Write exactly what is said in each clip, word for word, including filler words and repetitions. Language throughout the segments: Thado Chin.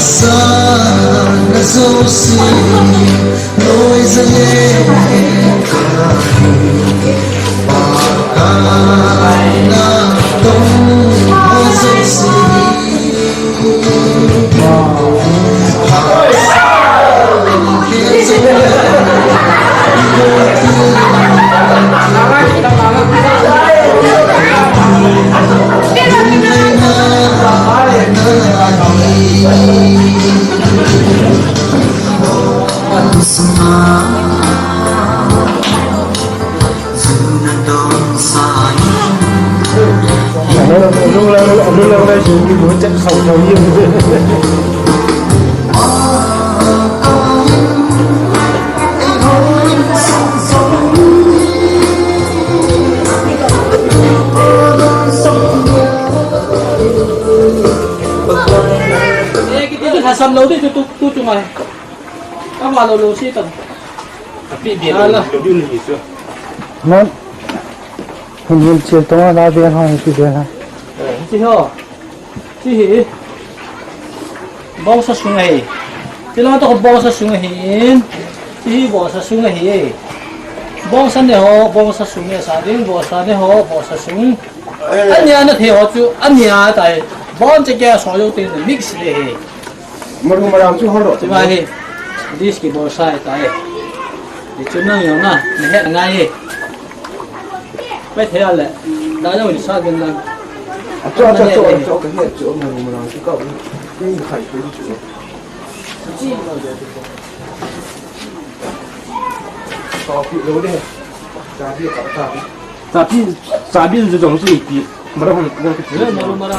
Sana jouse loi jale kahi, Pakai natong ho jouse. Asa lou di tu, tu, tu chunga. Ama lou lou si tan. Api bia lou, lou di ni su. Non. Hin hin chil tonga la bia ha, hi bia ha. Chi ho. Chi hi. Bongsa sung ahi. Chi lang to bongsa sung ahi in. Chi hi bongsa sung ahi. Bongsa ne ho, bongsa sung ne sa ding, bongsa ne ho, bongsa sung. Ania na the ho chu, ania tai. Bon che kya so yo te mix le he. Maru marang chu holo. Chu ba he. This ki bol sai tai. Di chu nang yo na, na he ngai he. Pai the ale. Da yo ni sa den lang. Achu, achu, achu, achu, ka he chu maru marang chu ka. Ni khai chu chu. Ka pi lo de. Ka pi ka ta. Sabi, sabi jong si pi. Mara hon ko ti. Mara, mara.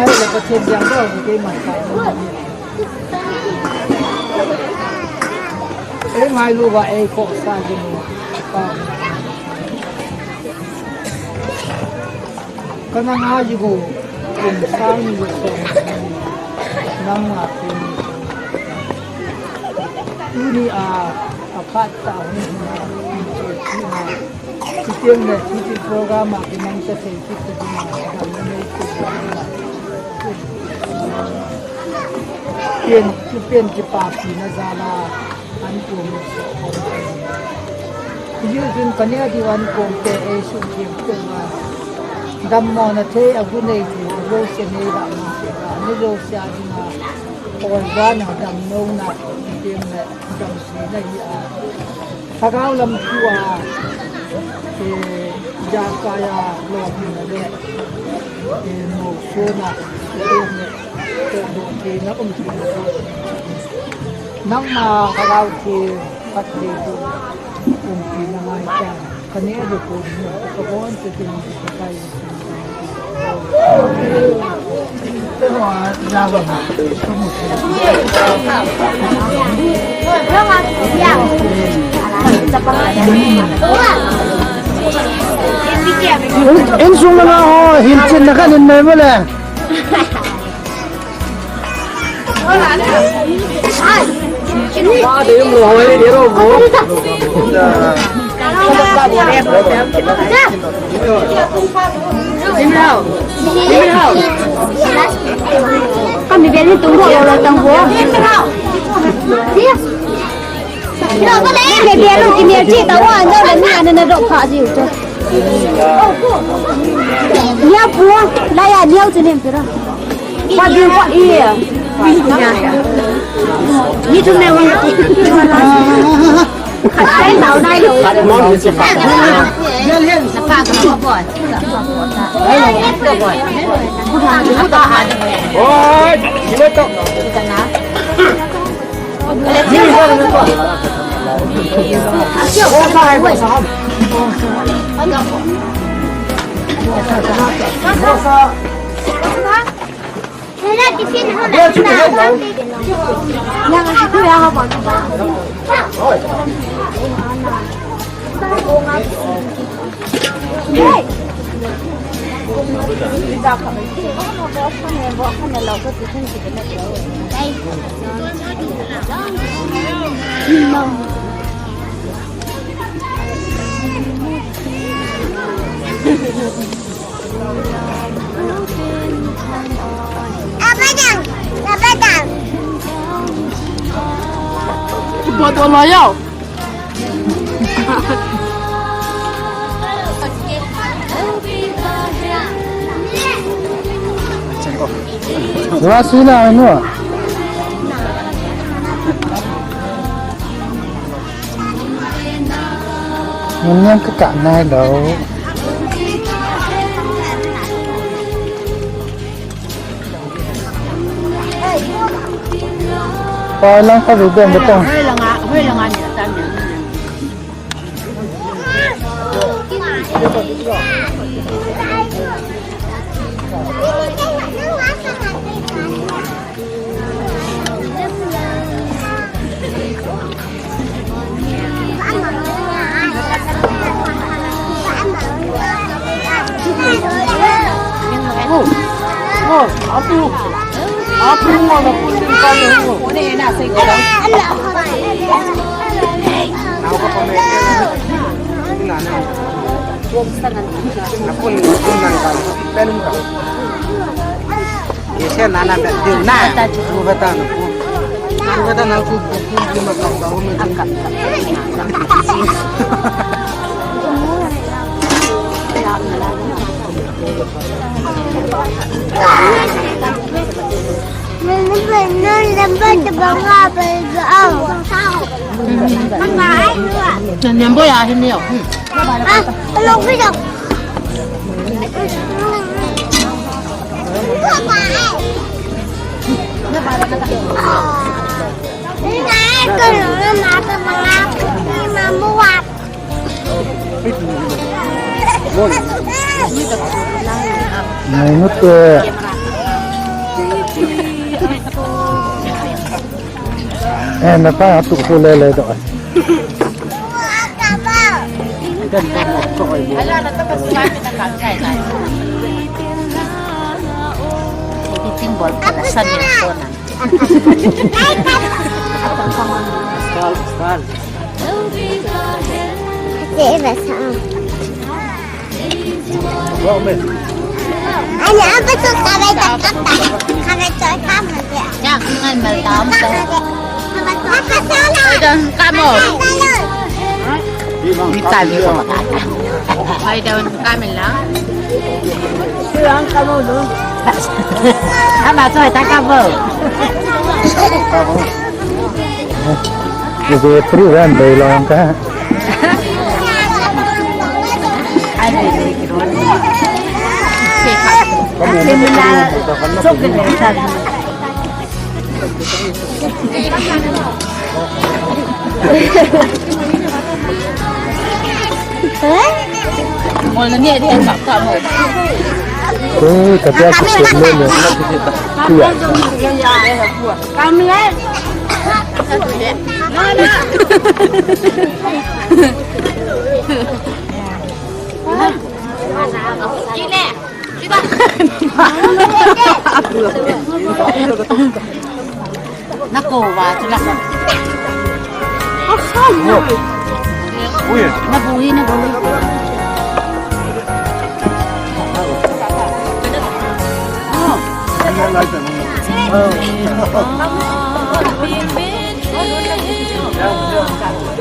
Ai, le Pathen jang ko, kei mai kai. Ei, mai lu ba, ei, ko sa ji mo. Ka na nga ji go, kum sang ni go so. Nang nga kum. Tuni a, a phat ta hung hung a, kum so ji na. Chuteng le, chuti program a kimang cha thei kit ta ding a, damna nei kit ta ding a. Pen, chu pen kipapina jal a, an kum. Hijeh chun ka neh diu an kum te ei suhtheng peh uva. Dammona thei a gu nei thei, jouse nei lah na thei, mi jouse a ding a, organ a damlouna, chuteng le, damtheina hi a. Lhagao lam thu a, eh, ijakai a lolhinna le, eh, mosona, eh, eh, tohdoh theina, um theina. Nangma Lhagao Theng phatthei boh, umpi na ngai tan. Ka neh diu ko ding, ka bon te ding, ka kai. In, insung na nga ho, hilchen na khat in nei mo le. Wa sila anu. Ngunyan ka ka nai lo. Pa lang ka video mo to. Ngai nut ke. Eh, napa atu ko le le do. Editing bol pala sa ni ko na. Skal, skal. Ani, apa tu? Kami tak kata. Kami tak kata. Ya, aku ngan meldam. Apa salah? Dah kamu. Salah. Kita ni ko makata. Ay, daw kami lang. Silang kamo, no? Ama, so, ta kamo. Ibe pri wan dei long ka. Ay, dei, dei, dei. Sila, sok din sa. Ngol na ni, di ang sakta mo. Eh, tapi aku sebelum ni. Iya. Kami, eh. Nako wa, tu lah. Nabu hi, nabu hi.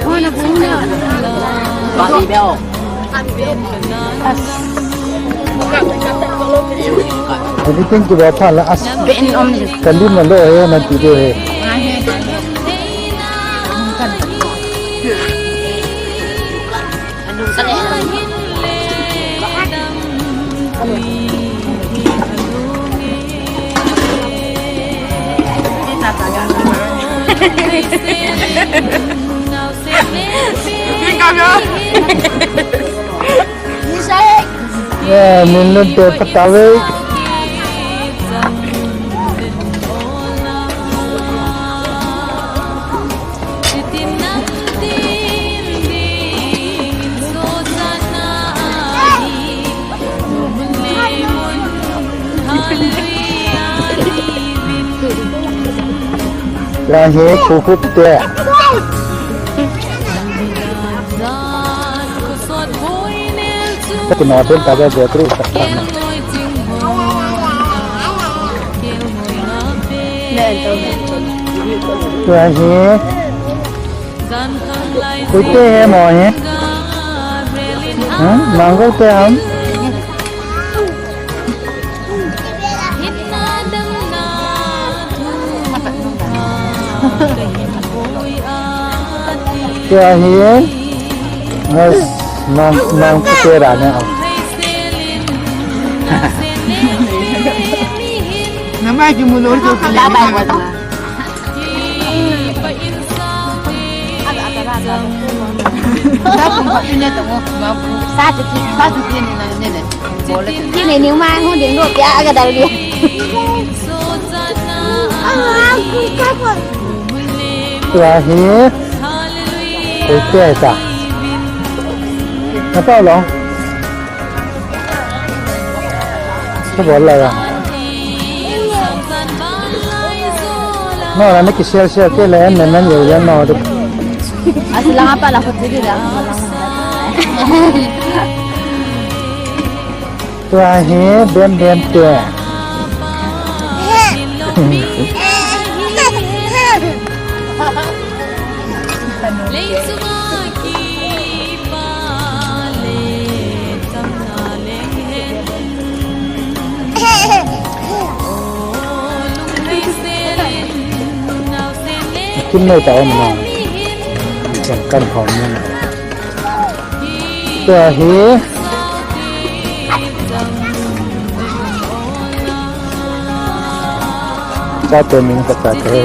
Oh, nabu hi. Everything to be fun la as. Ben om. Kan lim na lo he, na ti de he. Ya, minum teh petawai. Lahi kukut te. Kati na hotel ta ba, Beatrice ta na. Lahi. Kuite he mo he. Ha? Mango te ham. Kya hi? Mas mang mang putera na. Namai ki mulor ko. Sa chu ki, sa chu ki ni na ni le. Ki ni ni ma hu ding lo pia ga dal di. Tua hi. Oi te ta. Na pa lo. Ka bol la ya. No, na ki share share ke le, na na yo ya no de. Asila pa la ko ti la. Tua hi bem bem te. Kin nei ta om na. Kan kan hom na. Tua hi. Cha te min ka cha te.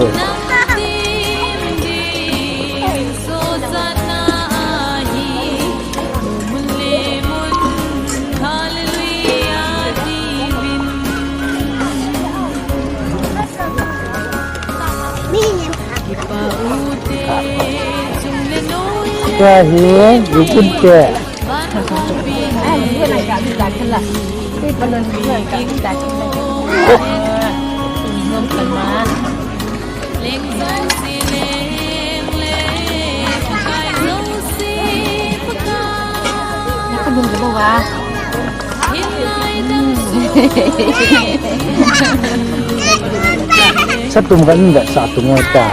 Tua hi, yupun te. Sa tum kan da sa tum ta.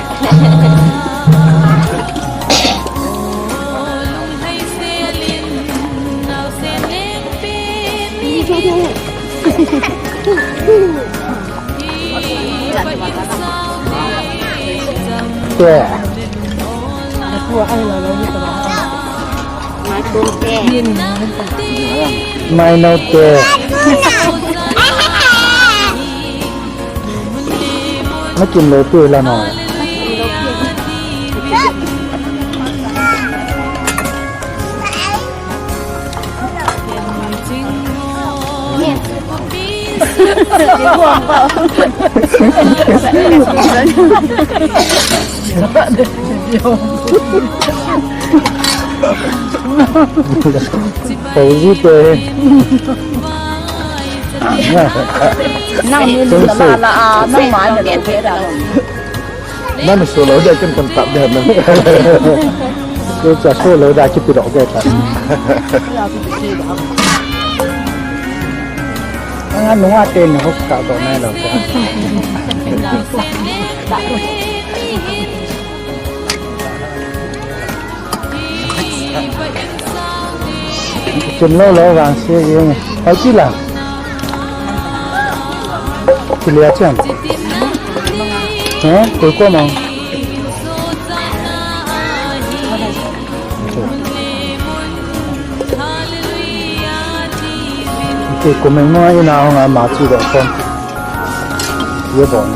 Te. Mai no te. Nakin lo pi la no. Pauzi te. Nang ni la la a, nang mai na lo te da. Nang so lo de kan kan tap de na. Chu cha su lo da kipi lo ke ta. Anga nunga te ni hok ka do nai lo cha. Chun lo lo vang se yeng. Hoi chi la. Chi le chan. He, tu ko mang. Ti kumeng mo ina hong ama chi do kon. Ye bon.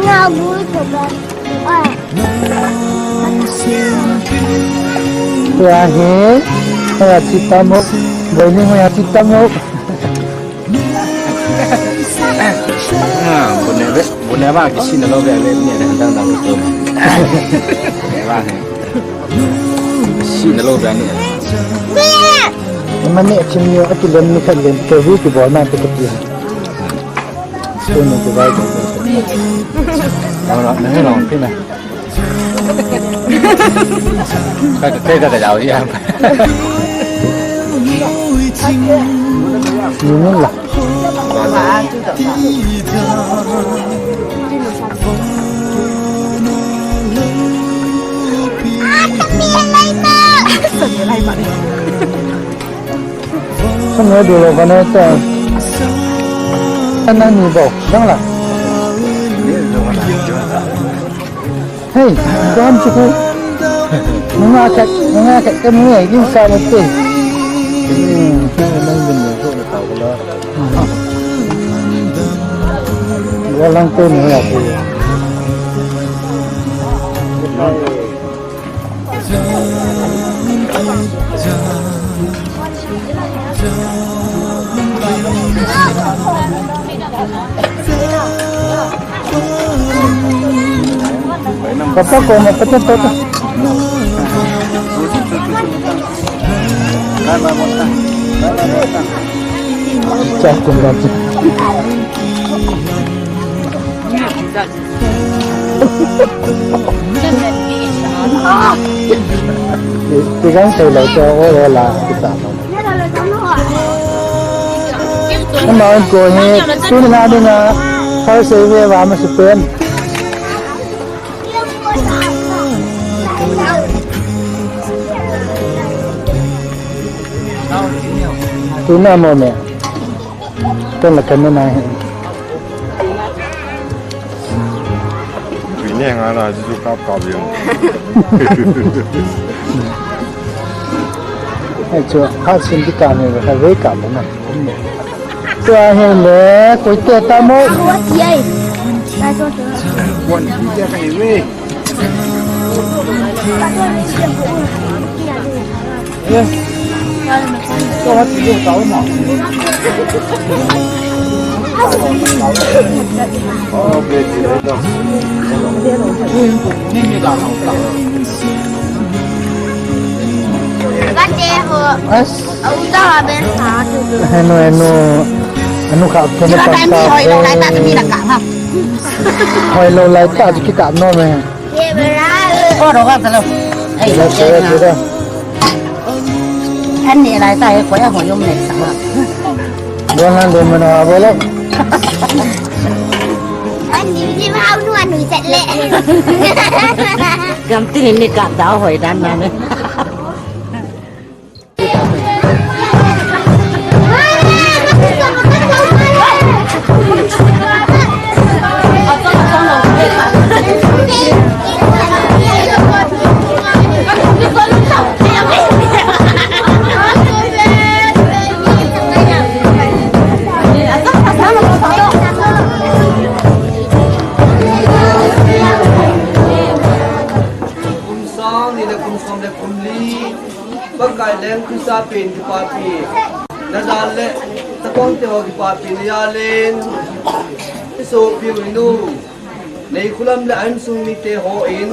Nga bu to ba. Ai. Ya he. Ya chi ta mo. Boy ni mo ya chi ta mo. Ah, bune ve, bune va kisi na lo ve ve ni re dang dang to. Va he. Kisi na lo ve ni. Mane chim yo ati lem ni khat lem ke vi ki bol na te ke ti. Te ni ki vai ko. Na na na na. Ka, ka, ka, ka, ka, ka, ka. Yun yun la. Sa mo dulo ka na ta. Ana ni bo, dang la. Hey, dam chu ko. Nga ka, nga ka, ka mo ai, yung sa mo te. Hmm, nang din mo ko na tao ko la. Walang te ni ya ko. Papa ko ma papa papa. Chak kum ba. Ti gang thei lo cho o o la kita. Ama ko he tu na dinga first sei ve va ma su pen. Tu na mo me. Pen la kan na he. Pi ne nga la ju kap kap yo. Ai chu, ha sin di ka ne, ha ve ka mo na. Tua hi le, koi te ta mo. Bon ti te ka hi ve. As. Henu, henu. Henu ka, henu ka. Hoi lo lai ta, ki ka no me. Ko ro ka ta lo. Ai, lo se, lo se. An ni lai ta he ko ya ho yom ne sa ma. Don han don me na bo lo. An ni ni ma nu an ni set le. Gam ti ni ni ka da hoi dan na ne. Kum sang ni le kum som le kum li. Pakai leng Krista pen kipapi. Na jal le, na kong te ho kipapi na jal in. I sopi u nu. Nei khulam le a insung mite ho in.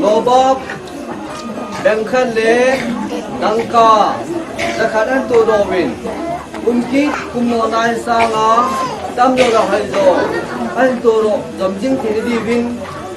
Lobak, bengkhat le, dangka, jakhat an to do uvin. Kum kit, kum no nai sanga, tam lo la hai jo. An to do, jom jing thei diuvin.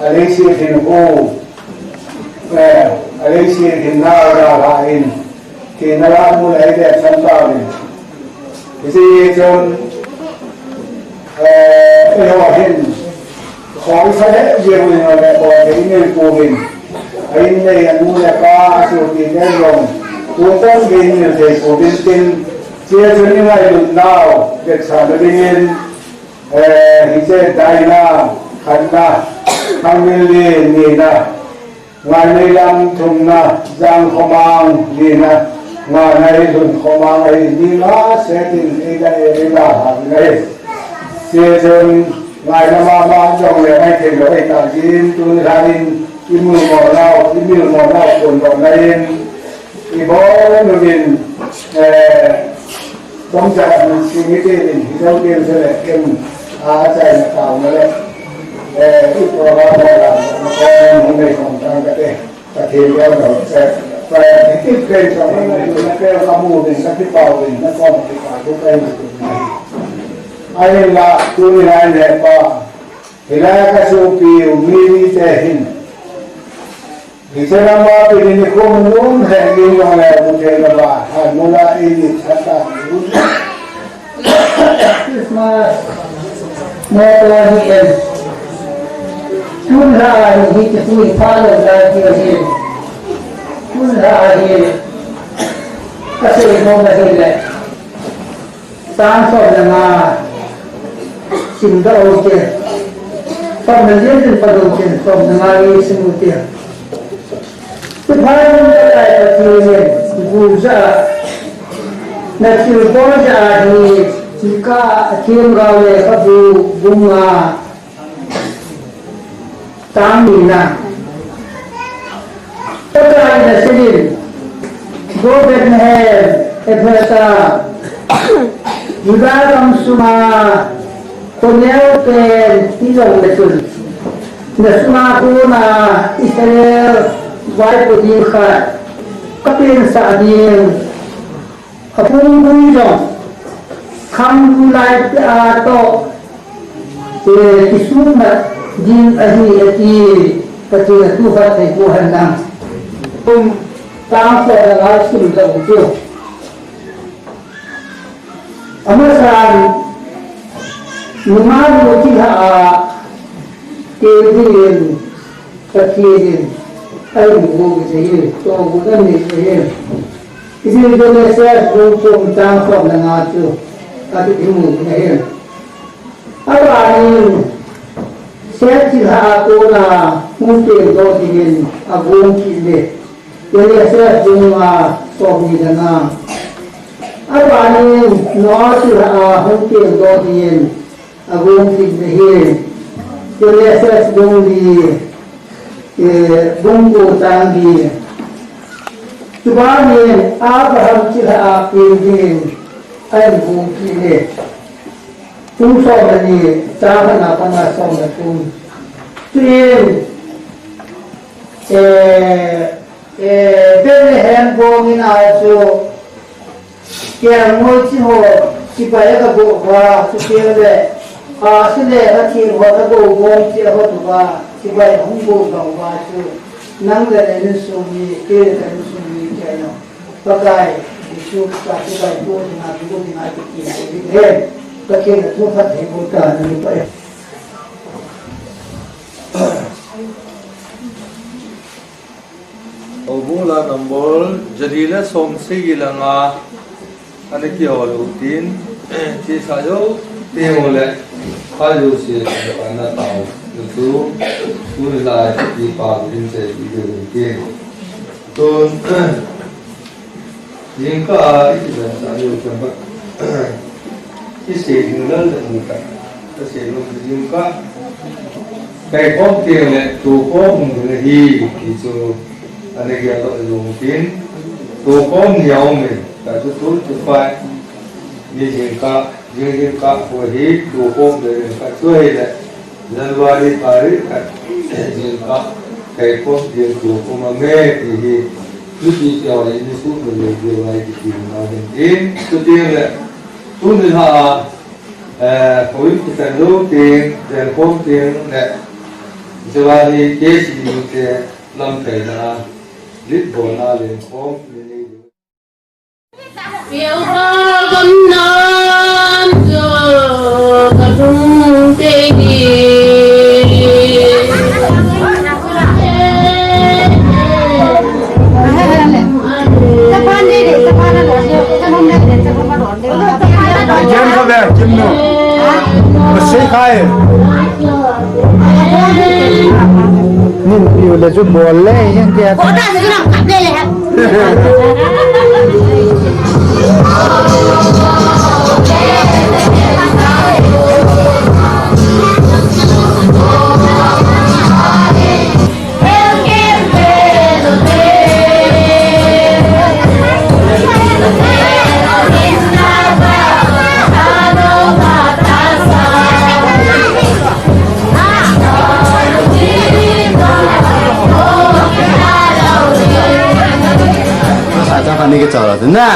Alei si hin ko, eh, alei si hin na ra ha in, ki na la mu lai de chan ta ni. Isi chun, eh, eh, ho hin, khoi sa le, ye mu na le ko de ni ko hin. Ai nei anu le pa su ti ne long, ko tan ge ni de ko bin tin, che chun ni ngai lu nau, de sa le bin. Eh, hiche daina, khatna, Thangminli nina, Ngaineilam thumna, Jangkhomang lina, Ngainei Lunkhomang ahi, ni nga setin eila eila ha ngai. Hiche chun ngaina mama jongle ngai thei lou ahi tan, tuni lhah in, i mu mo nau, i mu mo nau, kun mo nai in, i bol uvin, eh, Bom cha ni si ni te din hi lo ken se le ken a chai na tao na le. Eh, i program mo la, mo ko mo nei khom tang ka te. Ka the lo lo, eh, pa ti ti pe so na pe ka mu din, ka ti pau din, na ko ti pa ko pe na tu. Ai la, tuni lai le pa. Hilai a ka sopi u mi ni te hin. Hiche lama pi ni khum nun he ni jong le bu te lama, ha, nula i ni thata ni. Christmas mo to ni en. Tun la ni hi ti hui pa lo la ti hi. Tun la hi. Ka sei mo na hi le. Chang som le nga sim doh u te. Som le li in pa doh u te, som le nga i sim u te. Ti pha in ka lai pa ti le, gu ja. Na thil bol ja hi, ka thim gao le ka bu, bu nga. Tang nina. Pakai na senin, go Bethlehem, Ephratha, Judah gam sunga, kho neo pen, ti jong le chun. Na sunga kona, Israel, vaipo ding khat, ka pensah ding. A pumgui jong, khanglu lai pia toh, eh, kisutna ding ahi ati, Pathen a thu phattheiboh hen lang. Kum tang som le nga sim doh u chu. Amasan, nungah nu thilha a, Kei dingin Pathen in ahin gu kit ahi, tohgon ahin nei ahi. Hiche Genesis bung thum chang som le nga chu athi imu u ahi. Abanin Seth chilhah a kona hung pengdoh dingin agong kit e. Genesis bung nga, som ni le nga. Abanin Noah chilhah a hung pengdoh dingin agong kit ahi. Genesis bung li, eh, bung ko chang li. Chubanin Abraham chilhah a peng dingin ahin gong kit e. Bung som le ni, chang khat na pat a som le thum. Chuin, eh, eh, Bethlehem gong in a chu, Kelngoi chi ho, chibai aga go uva, chuteng le, a, sule ka thil ho, ka go bom chi a hot uva, chibai hung go ga uva chu, nang le na insung mi, kei le ka insung mi, kei no. Pakai, Jesu Christa chibai go dinga, go dinga, ki ki, ki, ki, he. Ka kei na thu phat he go ta, na ni pa e. Houbung a number jali le som sagi le nga ana kihol u tin, thisa jouse u le, kha jouse ana tao u chu, tuni lai kipa u tin sei u tin. Tun, Jingkah a i kiven sa leu chun, i sei ding lal le mu ta. Ka sei lou jingkah. Kai khom teng le, to khom hung ding ahi, ti chu ana gel lou jong tin. To khom ni a um in, ta chu tu chu pai. Ni jingkah, jing jingkah ko hi, to khom le jingkah chu hi le. January tarik khat, jingkah, kai khom, jing tu khom a me, ti hi, tu ti ti a le, ni su me le, January ti ti na, jing tin, tu ti le, tu ni ha, eh, khoi ti kan lo tin, jing khom tin le, January ke si ni te, lam kai na, lit bo na, le khom, ni ni. Jen ko be, Jim no. Ko sei khai. Nin piu le chu bol le, jen ke. Sa cha pani ke chara na.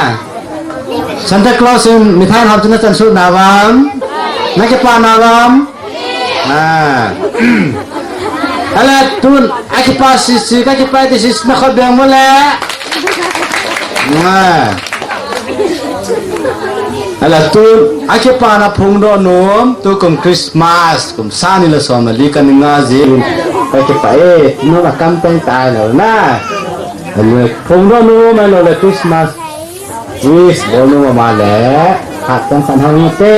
Santa Claus in mithai hap chuna chan su na vam. Na ke pa na vam. Ah. Ala tun, aki pa si si, ka ki pa ti si na kho beng mo le. Ah. Ala tun, aki pa na phung do nom, tu kum Christmas, kum sani la som li kan nga ji. Ka ki pa e, no la kam tang tai lo na. Ala phung do nom, ma lo la Christmas. Wish, bol nom ma le. Hat kan san hang te.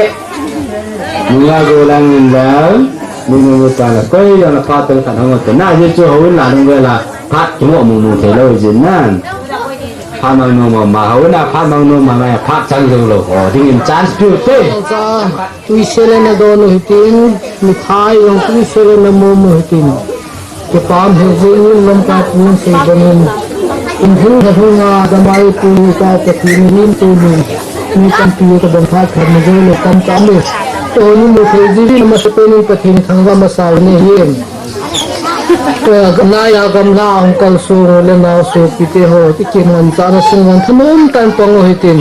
Nunga go lang in lang. Ni nu ta na koi yang na phat kan san hang te. Na ye chu ho la nung la. Phat ki mo mu mu te lo jin nan. Phat mang nom ma, hau na phat mang nom ma, phat chang jong lou ho, ding in chance piu te. Tuisel in na don u hitin, mithai jong tuisel in na mom u hitin. Kipah e, jing in lam ka tun sei bang in. In hung na hung a, damai pu ka ka ti ni lim tu ni. Ni tampi ka bang phat khat ni jong lou tam tam le. To ni mu thei ji ni ma se pe ni ka ti ni thang ga ma sa ni hin. Eh, naya gamla hung kalsong u le nao sopi te ho, i kimanchahna sung vang thanom tah in pang u hitin.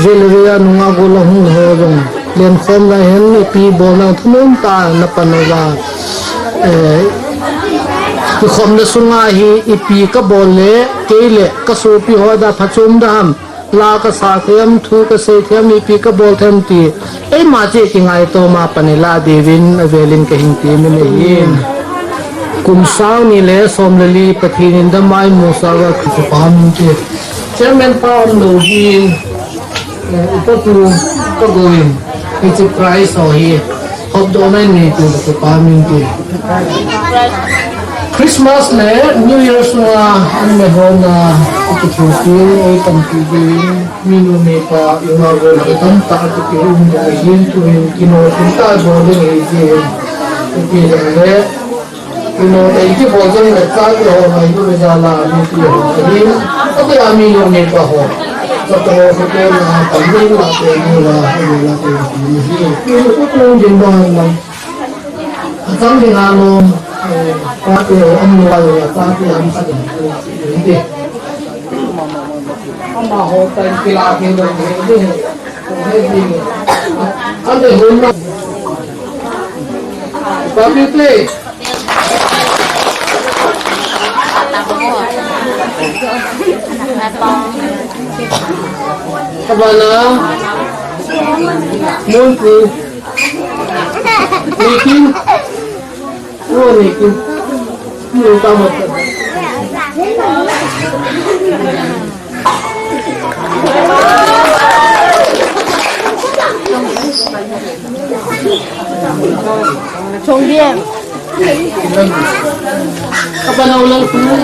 Jaleria nunga gollhang hung ho jong. Lenkhom lai hen ipi bolna thanom tah in na pan uva. Eh, kikhopna sunga hi ipi ka bol le, kei le ka sopi ho da phachom da ham. La ka sa them, thu ka sei them, ipi ka bol them ti. Eima che kingaito ma pan ila diuvin avel in ka hin ti min ahi. Kum sang ni le som le li Pathen in damna eimusah uva ka kipa min te. Chairman pa umlou hi, eh, upa tu ka gou in, hiche prize ho hi hopdohna in neitu ka kipa min te. Christmas le New Year sunga an le hon a, a kithu pi, ei tampi ding, minu mipa, ima gol a tamtah a kipe um ding ahin, tuhin kino tum ta bol ding ahi jin. Tupi ding le, kino te kibol ding le, chate ho mai tu le jala, mipi ho ahin, ati a minu mipa ho. Chate ho kute na, tampi la te ni la, ni la te ni hi. Kino tu tum ding ba lang. Achang ding a lom, eh, pa te, um, lo, lo, pa te, um, sa ding, lo, lo, lo, lo. Ama ho, tai, kila, kila, kila, kila. Ante, hon, ma. Pa te, te. Kabana, Monku. Nikin. Oh, Nikin. Nikin tama. Chong dia. Apa na ulang semua?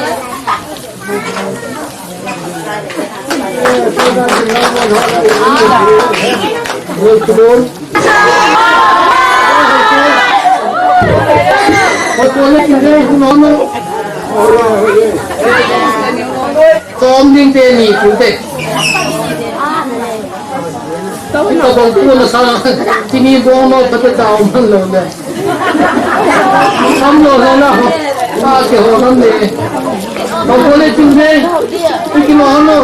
Som ding te ni, tu te. Ita bang tu na sa, tini bong no, pati ta om lo le. Sam lo lo na. Sa ke ho nam le. Bang ko le tin de. Iki lo no.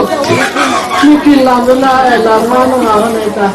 Ni tin lam lo na, eh, lam na no na ne ta.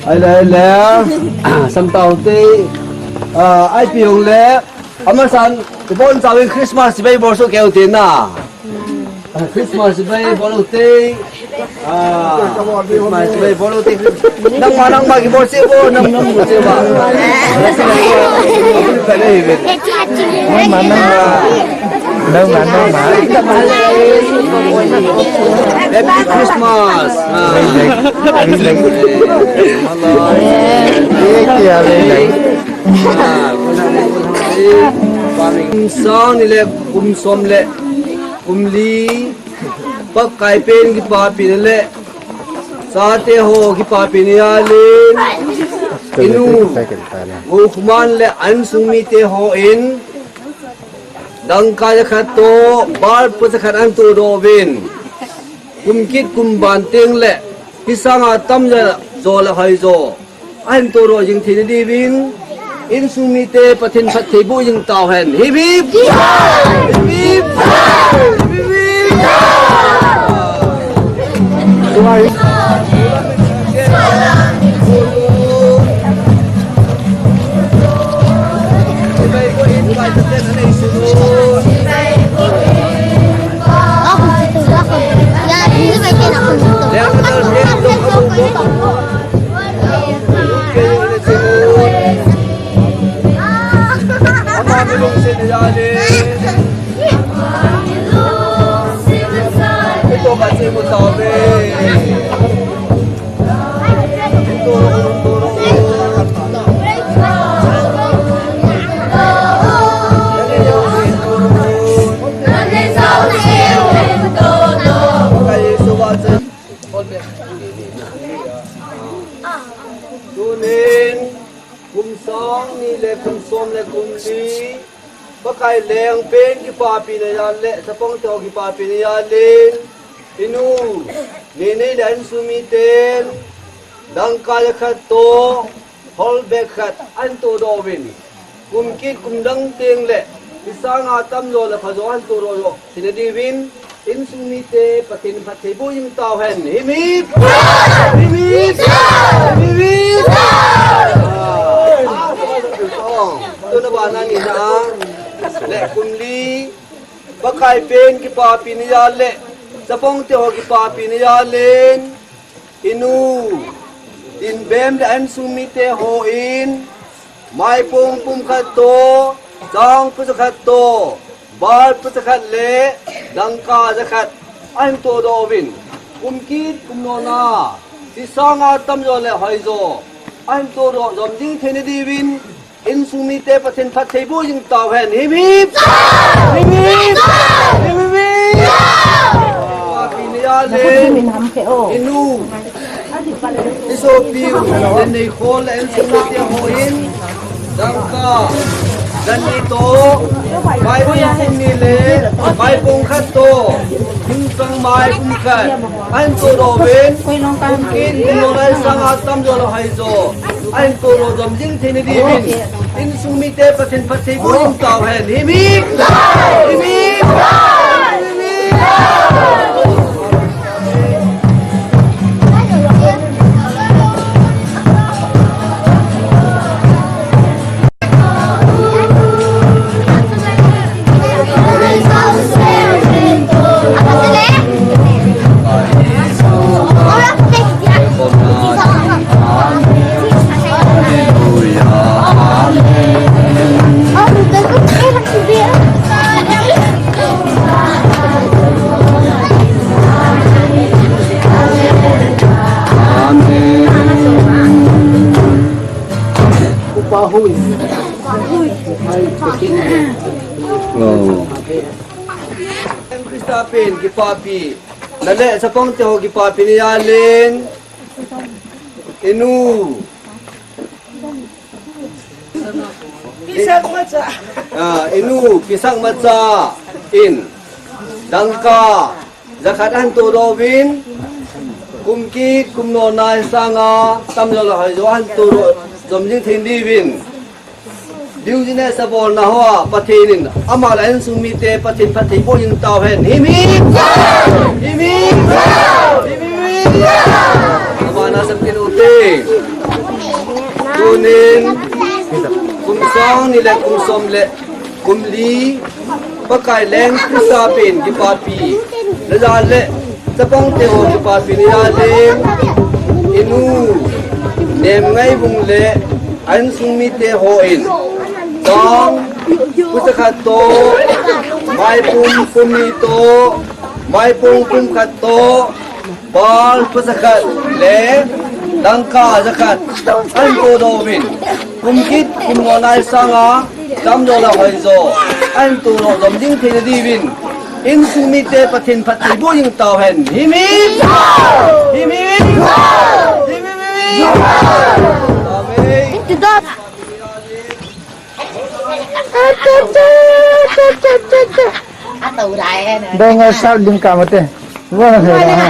Ai le, ai le. Sam tau te. Ah, ai pi hong le. Amasan, ibon sa win Christmas, ibai bol so keu te na. Ah, Christmas, ibai bol te. Ah, Christmas, ibai bol te. Nangma, nangma, kibol se bo, nang, nang, bol se ba. Nangma, nangma. Nangma, nangma. Happy Christmas. Ah. Sang ni le kum som le kum li. Pakai pen kipapina le chate ho kipapina jalin, inu Ngokhuman le insung mite hon dangka jakhat toh balpu jakhat ahin todoh uvin, kum kit kum ban teng le hisanga tamjo le hoijo ahin todoh jing theina diuvin, insung mite Pathen phattheiboh jing tauhen. Hip, hip. Hip, hip. Hip, hip. Kum som le kum li, Pakai leng pen kipapina jal le, chapang te ho kipapina jal in, inu, Nenei le insung miten, dangka jakhat toh, hall bag khat ahin tohdoh uvin. Kum kit kum dang teng le, hiche sanga tamjo le phajo ahin tohdoh joh theina diuvin, insung mite Pathen phattheiboh jing tauhen. Himhim! Himhim! Himhim! Tuna bana nina a, le kum li, Pakai pen kipapina jal le, chapang te ho kipapina jal in, inu, Tinbem le insung mite hon, maipung pum khat toh, chang pusa khat toh, bal pusa khat le, dangka jakhat ahin tohdoh uvin. Kum kit kum nona, hiche sanga tamjo le hoijo ahin tohdoh jom jing theina diuvin, insung mite Pathen phattheiboh jing tauhen. Himhim! Himhim! Himhim! Kipapina jal le, inu, isopiu, Neneikhol le insung mite hon, dangka jani toh, maipung pum ni le, maipung khat toh, hingsang maipung khat ahin tohdoh uvin, kum kit kum nona, hiche sanga tamjo le hoijo ahin tohdoh jom jing theina diuvin, insung mite Pathen phattheiboh jing tauhen. Himhim! Himhim! Himhim! Amen. Upa hui. Upa hui. Oh. Christa pen kipapina le chapang te ho kipapina jal in, inu, Pisak macha. Ah, inu, Pisak macha in, dangka jakhat ahin tohdoh uvin, kum kit kum nona, hiche sanga tamjo le hoijo ahin tohdoh jom jing theina diuvin, business abolna hoa Pathen in ama le insung mite Pathen phattheiboh jing tauhen. Himhim! Himhim! Himhim! Abana sap kit ute. Tunin, kum sang ni le kum som le kum li, Pakai leng Christa pen kipapina jal le, chapang te ho kipapina jal in, inu, Nemngaivung le insung mite hon, chang pusa khat toh, maipung pum ni toh, maipung pum khat toh, bal pusa khat le dangka jakhat ahin tohdoh uvin, kum kit kum nona, hiche sanga tamjo le hoijo ahin tohdoh jom jing theina diuvin, insung mite Pathen phattheiboh jing tauhen. Himhim! Himhim! Himhim! Amen. Dong ngai sap lim ka mate. Wa na thei da ha.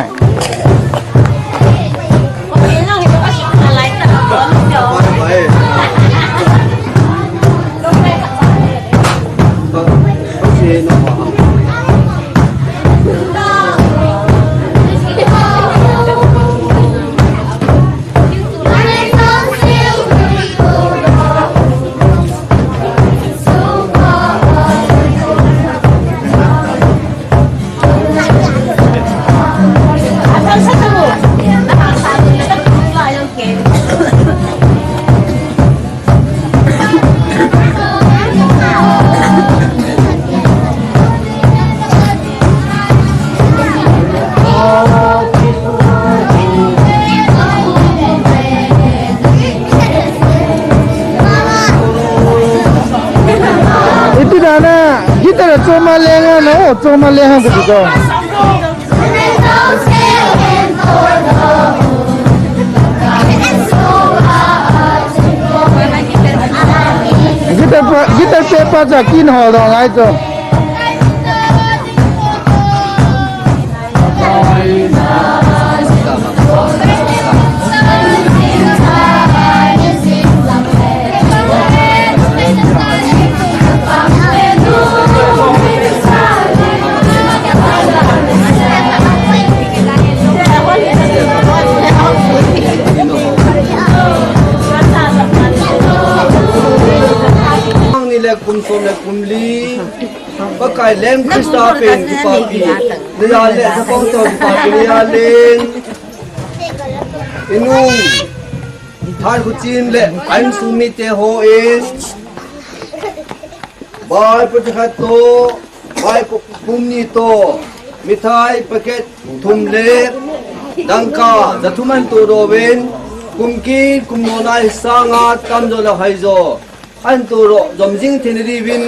Iti dana, kita da choma lenga na, o choma lenga ko. Guitar pe pa cha kin ho dong ai cho. Ang ni le kum som le kum li. Pakai Leng Krista pen kipapi. Ni ya le sa pong to kipapi ni ya len. Inu. Thai khu chin le an sumi te ho in. Bai pu khat to. Bai pu pum ni to. Mithai packet thum le. Dangka za thum an to do ven. Kum kin kum no nai sanga tam do la hai zo. An to ro, zom jing thei na diuvin,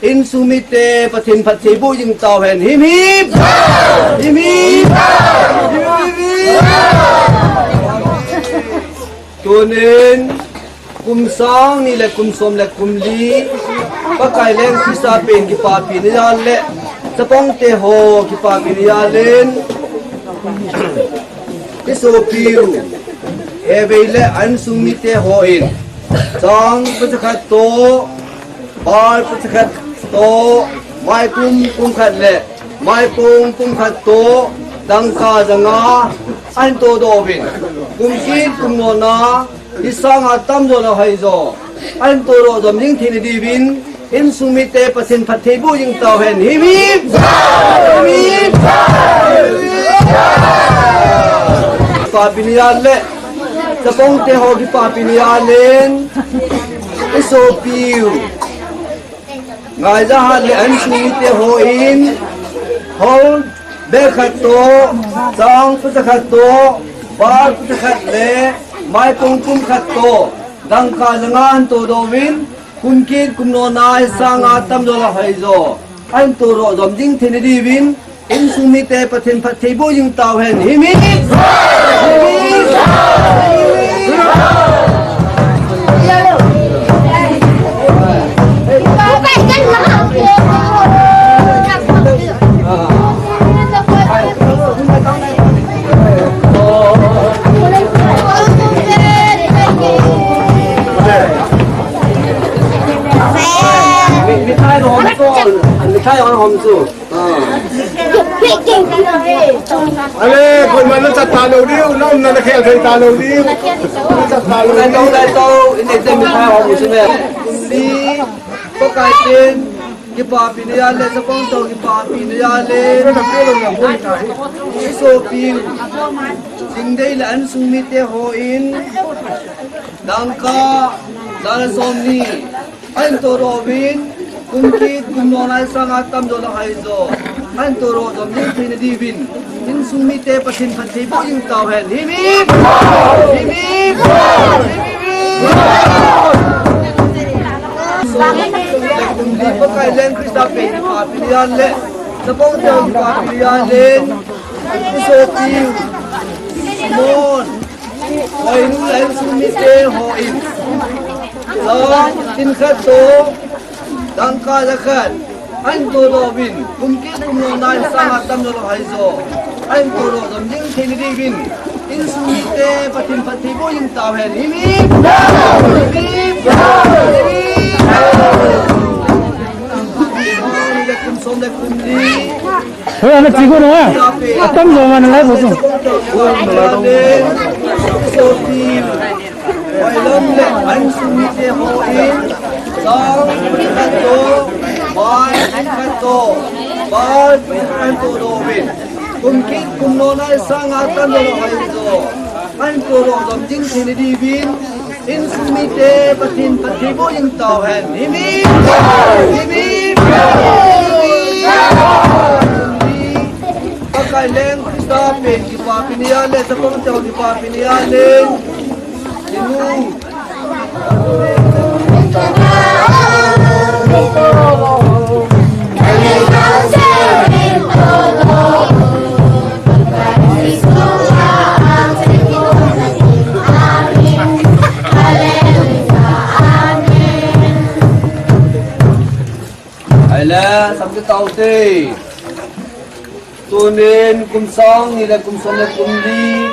in sumite Pathen phattheiboh jing tau hen. Him, him. Him, him. Him, him, him. Tunin, kum sang ni le kum som le kum li, Pakai Leng Krista pen kipapi ni dan le, chapang te ho kipapi ni dan len. Isopiu, Hebei le an sumite ho in, chang pachakhat to, bar pachakhat to, maipum pumkhat le, maipum pumkhat to, dangka zanga, an to dovin, kum kin kum nona, isanga tam jo la hai jo, an to ro zom jing thei na diuvin, in sumite Pathen phattheiboh jing tau hen. Him, him. Him, him. Papi ni dan le. Chapang te ho kipapi ni dan len. Isopiu. Ngaijahat le an sumite ho in. Hol be khat to. Chang pachakhat to. Bar pachakhat le. Maipum pumkhat to. Dangka zanga an to dovin. Kum kin kum nona isanga tam jo la hai jo. An to ro zom jing thei na diuvin, in sumite Pathen phattheiboh jing tau hen. Him, him. Him, him. Mithai hom chu. Mithai hom chu. Ale, koiman na chat talou diu, na umna na khel thei talou diu. Na chat talou diu. Lai to, lai to, in exam mithai hom chu ne. Ni, Pakai pen, kipapi ni dan le, chapang to kipapi ni dan le. Isopiu, Singdei le an sumite ho in, dangka, dal som ni, an to dovin, kum kin kum nona isanga tam jo la hai jo, an to ro zom jing thei na diuvin, in sumite Pathen phattheiboh jing tau hen. Him, him. Him, him. Him, him. Kum li Pakai Leng Krista pen kipapi ni dan le, chapang te ho kipapi ni dan le, isopiu, Simon, Vainu le an sumite ho in. Chang tin khat to, dangka za khat, an to dovin, kum kin kum nona isanga tam jo la hai jo, an to ro zom jing thei na diuvin, in sumite Pathen phattheiboh jing tau hen. Him, him. Him, him. Kum som le kum li. Hoi, ana chi ko na. Atam jo man lai bo chu. Hoi, lom le an sumite ho in. Sang khat to, bai khat to, bai khat to dovin. Kum kin kum nona isanga tam jo la hai jo. An to ro zom jing thei na diuvin. In sumite Pathen phattheiboh jing tau hen. Him, him. Him, him. Pakai Leng Krista pen kipapi ni dan le, chapang te ho kipapi ni dan le. Inu. Te. Tunin kum sang ni le kum som le kum li,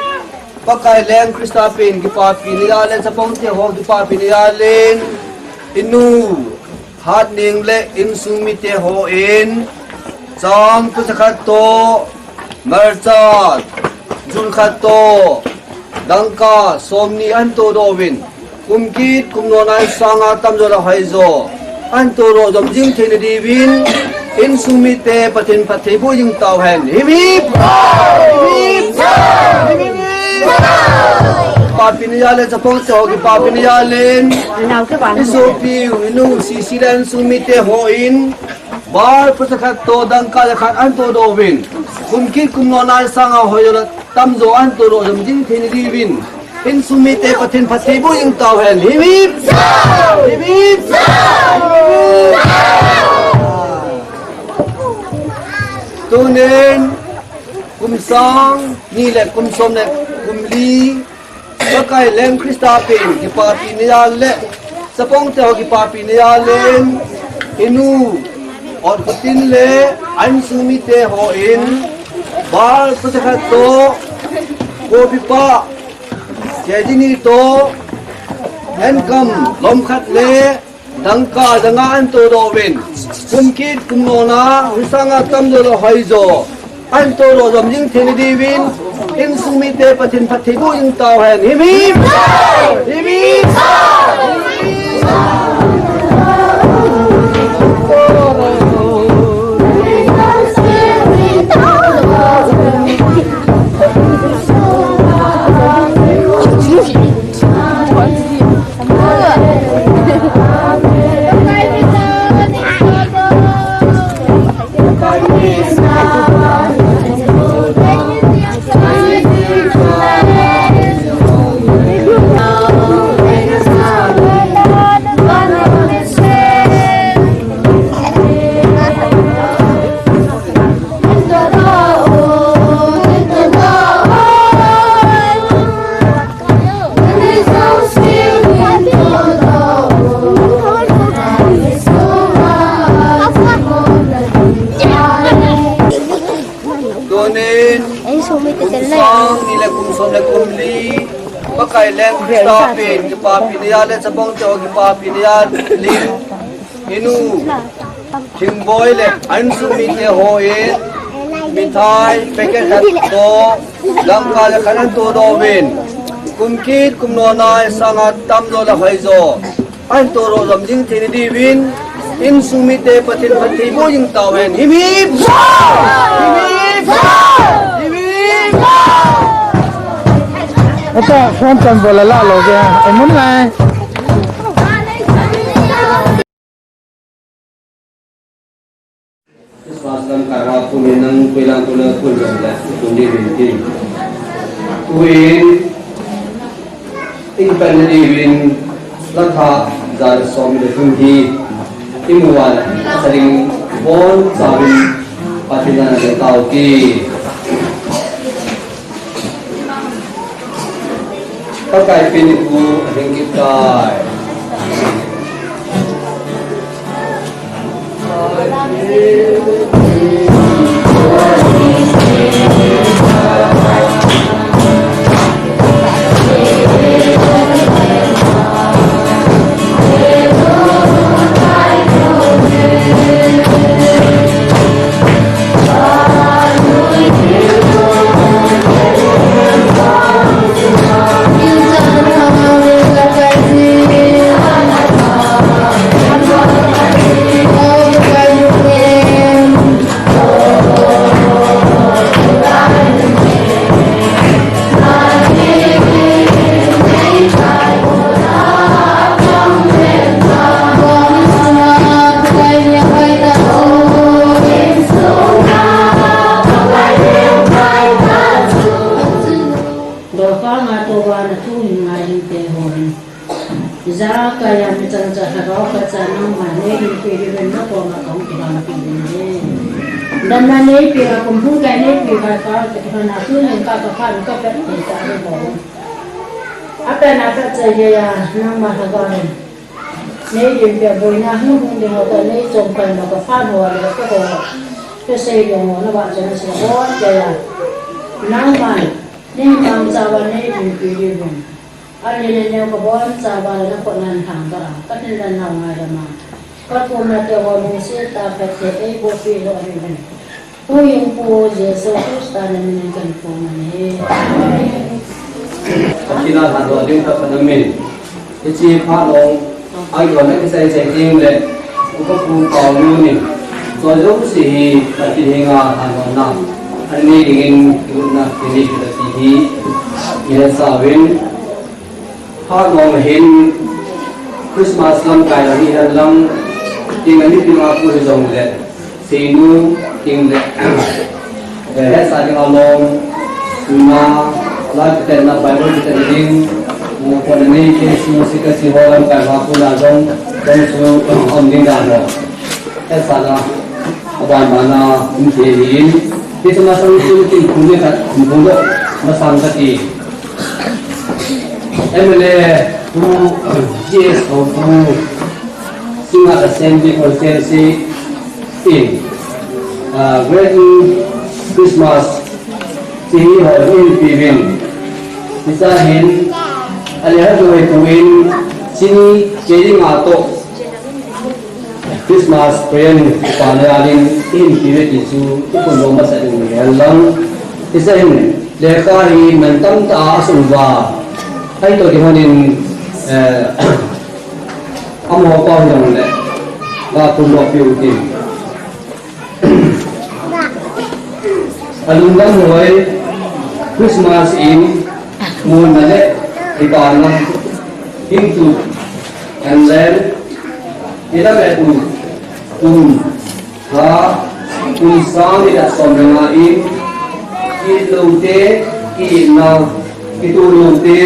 Pakai Leng Christa pen kipapina jal le chapang te ho kipapina jal in, inu Hatning le insung mite hon, chang pusa khat toh, marcha, jun khat toh, dangka, som ni ahin todoh uvin. Kum kit, kum nona sanga tamjo le hoijo ahin todoh jom jing theina diuvin, insung mite Pathen phattheiboh jing tauhen. Hip, hip. Hip, hip. Hip, hip. Kipapina jal le chapang te ho kipapina jal in, isopiu, inu, sisi le insung mite hon, Baal pusa khat toh, dangka ja khat ahin todoh uvin. Kum kit kum nona sanga hoijo le tamjo ahin todoh jom jing theina diuvin, insung mite Pathen phattheiboh jing tauhen. Hip, hip. Hip, hip. Tunin kum sang ni le kum som le kum li, Pakai Leng Christa pen kipapina jal le chapang te ho kipapina jal in, inu Otputin le insung mite hon, Baal pusa khat toh, kopi pah, kg ni toh, enkam lom khat le dangka ja nga ahin todoh uvin. Kum kit kum nona, hoi sanga tamjo le hoijo ahin todoh jom jing theina diuvin, insung mite Pathen phattheiboh jing tauhen. Hip, hip. Hip, hip. Tunin kum sang ni le kum som le kum li, Pakai Leng Christa pen kipapina jal le chapang te ho kipapina jal in, inu Thingboi le insung mite hon, mithai packet khat toh, dangka ja khat ahin todoh uvin. Kum kit kum nona sanga tamjo le hoijo ahin todoh jom jing theina diuvin, insung mite Pathen phattheiboh jing tauhen. Hip, hip. Hip, hip. Hip, hip. Ata phone chan bola la lo ge. Ai mun lai. Christmas lam karva pun in nang koilang koilang pun jong le pun di min tin. Tuin, ikipan na diuvin, latha jan som le thum hi imu uva le, sa ding bonchauvin Pathen a na le tao ti. Pakai pen ipu ading kit tai. Dopa nga to ba na tu hin ngai hin te ho hin. Ijakai a mi chang cha ha rao ka cha nangma nei ding pi ding ven na ko ma kong ki ba ma pi ding ne. Dam na nei pi a kum hung kai nei pi ba ka ka na tu nei ka ka ka ka pe pi ka ne bo. A pe na ka cha ye ya nangma ha ga ne. Nei ding pi a boi na hung hung ding ho ka nei chom kai ma ka fa no wa le ka ko. Kasei ding ho, navah chun asei, o, keiya. Nangman, nei mangcha uva nei dinpi diuvin. Ani le neo kaboncha uva le nakhut nan lhang uva. Pathen in nangho ngaidam a. Kathumna teho lungset tah a Pathen in eibohpi lou diuvin. Huhhingpu Jesu Christa min in kathum ahi. Amen. Pathen a lhandoh ding khat khat aum in. Hiche phat long, ahilouleh kisei cheh ding le, upa Pu Paunu in, choi jouse hi Pathen henga lhandohna anei dingin kilutna kinei kit e ti hi, ihetsah uvin, phat long hin Christmas lamkai lang hihen lang, kin a mipi ma pu hijongle, Seinu, kin le, eh, hetsah ding a long, tuna, lai kitetna, Bible kitet ding, mo ko na nei ke su si ka si ho lamkai ma pu na jong, jong su, um ding dan ho. Hetsahna, aban ban a, um thei ahin, hiche masang chu kin pu ni khat, kin pu lo, masang khat hi. M L A Pu G S Khopu, Singngat Assembly Constituency in, ah, Greeting Christmas, hiche hi houin peuvin. Hiche hin, ale ha tu he tu in, chini kei dinga toh, Christmas present kipa le a ding, ihin peuve ti chu, iphondoh masa ding ahi hen lang. Hiche hin, lekha hi mantam tah a asun uva. Ahi toh kihon in, eh, amaho pa hijongle, ga phondoh peh u tin. Alungdam hoi, Christmas in, monna le, kipana, hintu, and then, ila me tu, kum, ha, kum sang ila som le nga in, kilou te, kiitna, kitu lou te,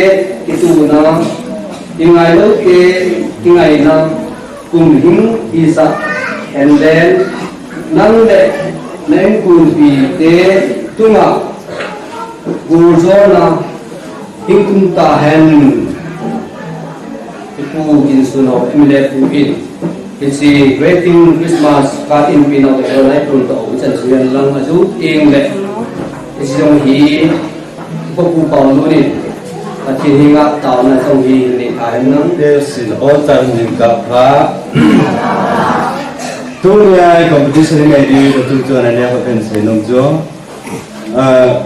kituna, kingai lou te, kingaina, kum hing hisah, and then, nang le na inkulpi te tunga, guljona, hing tum tahen. Ipu Ginsunho, M L A pu in, hiche Greeting Christmas card in peh nau te ho nai tun toh, ichan chu hihen lang aju ing le. Hiche jong hi, Pu Paunu in, Pathen henga taona jong hi, nei tahen lang. Te sin all time ning ka pha. Tunia competition nei di, tu chu na nia ko pen se nom jo. Ah,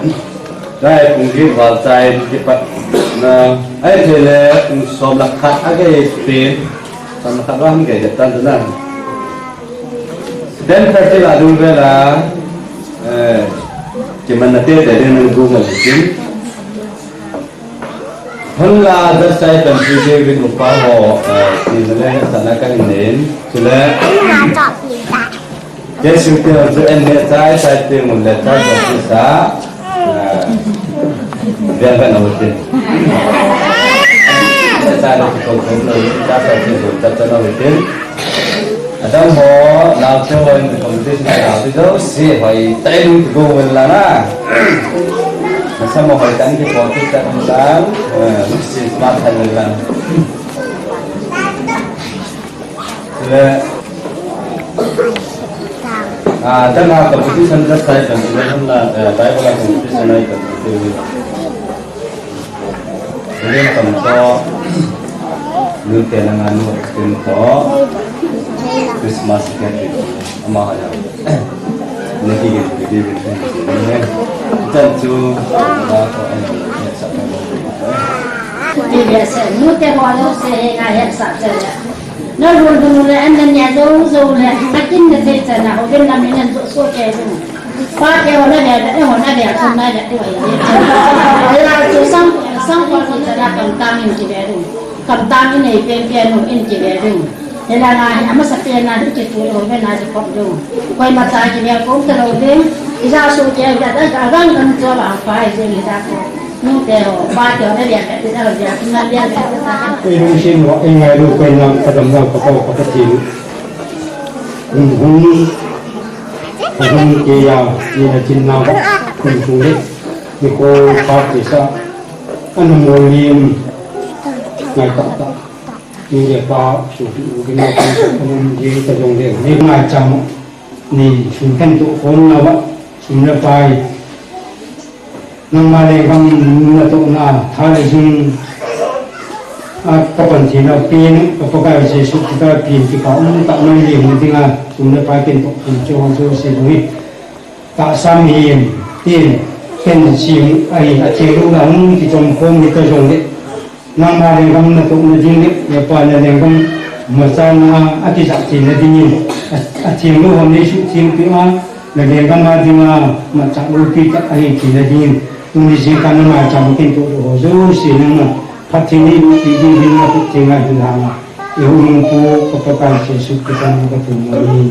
lai pung get val chai kipat na, ahithei le pung som le khat a gei pen, som le khat val gei tan na. Ten thirty la dung vela, eh, kimanna tete ding nang gu ngal tin. Hon la, just chai pan chu David upa ho, eh, ni le le sa na ka hin nen. Chule. Ke su te chu en le chai, chai te mun le chai ko chu sa. Eh, biang ka na u te. Chai le ko ko lo, chai chai te ko chai chai na u te. Adam ho, nao te ho in competition a nao te jouse hoi tai lung kigo vel lang a. Masang mo hoi tan kipo kit tan lang, eh, si smart tan lang. Le, ah, dan a competition dan sai competition la, eh, Bible a competition ai competition. William Tom toh, Nute Nanganu Austin toh, Christmas gift ama ha jong. Naki gift, gift, gift, gift. Chan chu, ba ko an, ya sa ko. Ti le se, Nute ho lo se he nga he sa che. Na lun lun le an na nia zo zo le, a kin na thei cha na, ho ken na min an zo so ke lu. Pa ke ho na le, na ho na le, chun na le, tu ai le. Ai la chu sang, sang ko ko cha na kam tang in ki le lu. Kam tang in ei pen pen nu in ki le lu. He la na, a masa pen na, ki tu ho ve na ki pop lu. Koima cha ki le ko ta lo de. Ija su ke ga da ga gang kan cho ba pa ai je ni da ko. Ei lungsim uva, ei ngailu, koi nam, ka damnau, ka Pau, ka Pathen. Hung, hung, hung keiya, ni na chin na, hung hung le, ni ko pa kisa, ana molim, ngai tak tak, ni le pa, su, su, gina, ana molim, ta jong le, ni ngai cham. Ni, sum khen toh khom na va, sum le pai. Nangma lenggam natohna, tha le jing a kapan thina pen, ka Pakai Jesu Christa pen kikah um tah nang leng na dinga, sum le pai khen toh khom chu hong chu si dong hi. Tahsa mihem, tin, ken sim ahi, a theng lou na hung kichom khom ni ta jong le. Nangma lenggam natohna ding le, le pa na lenggam machana a kijah theina dingin, a, a theng lou hon nei suhtheng peh a, na lenggam a dinga machah loupi tah ahi theina dingin, tuni jingkah nangma chang khen toh ho jouse nangma phatthei nei loupi ding ding na phatthei ngai ding hama. Ihung pu ka Pakai Jesu Christa na ka pu mo ni.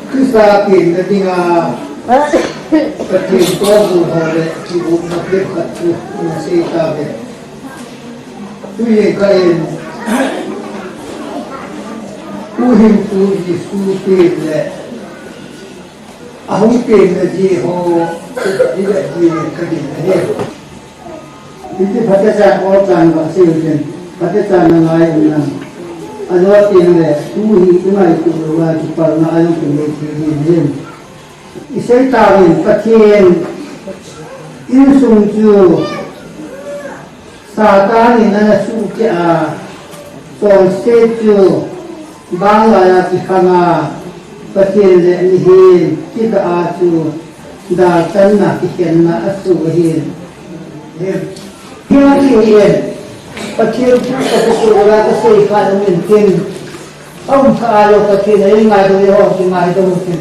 Christa pen na dinga Pathen toh bu ho le kibupna pet khat chu na sei tave. Tuhin ka in, tuhin tu Jesu pen le ahung penna ji ho, ji le ji ka din ahi. Hiti phatechan ol chan va sei u tin, phatechan na ngai u nan. Alo tin le, tuhi i ngaito lou a kipalna a jong kinei thei ding ahi. I sei tauvin Pathen insung chu Satan in ana suhkeh a, chonset chu banglai a kikhang a, Pathen le mihem kikah a chu dalchanna kikhenna asoh ahi. Hiti hin, Pathen thu ka kisoh a ka sei kha um in tin, aum kha a lou Pathen a i ngaito le ho kingaito u tin.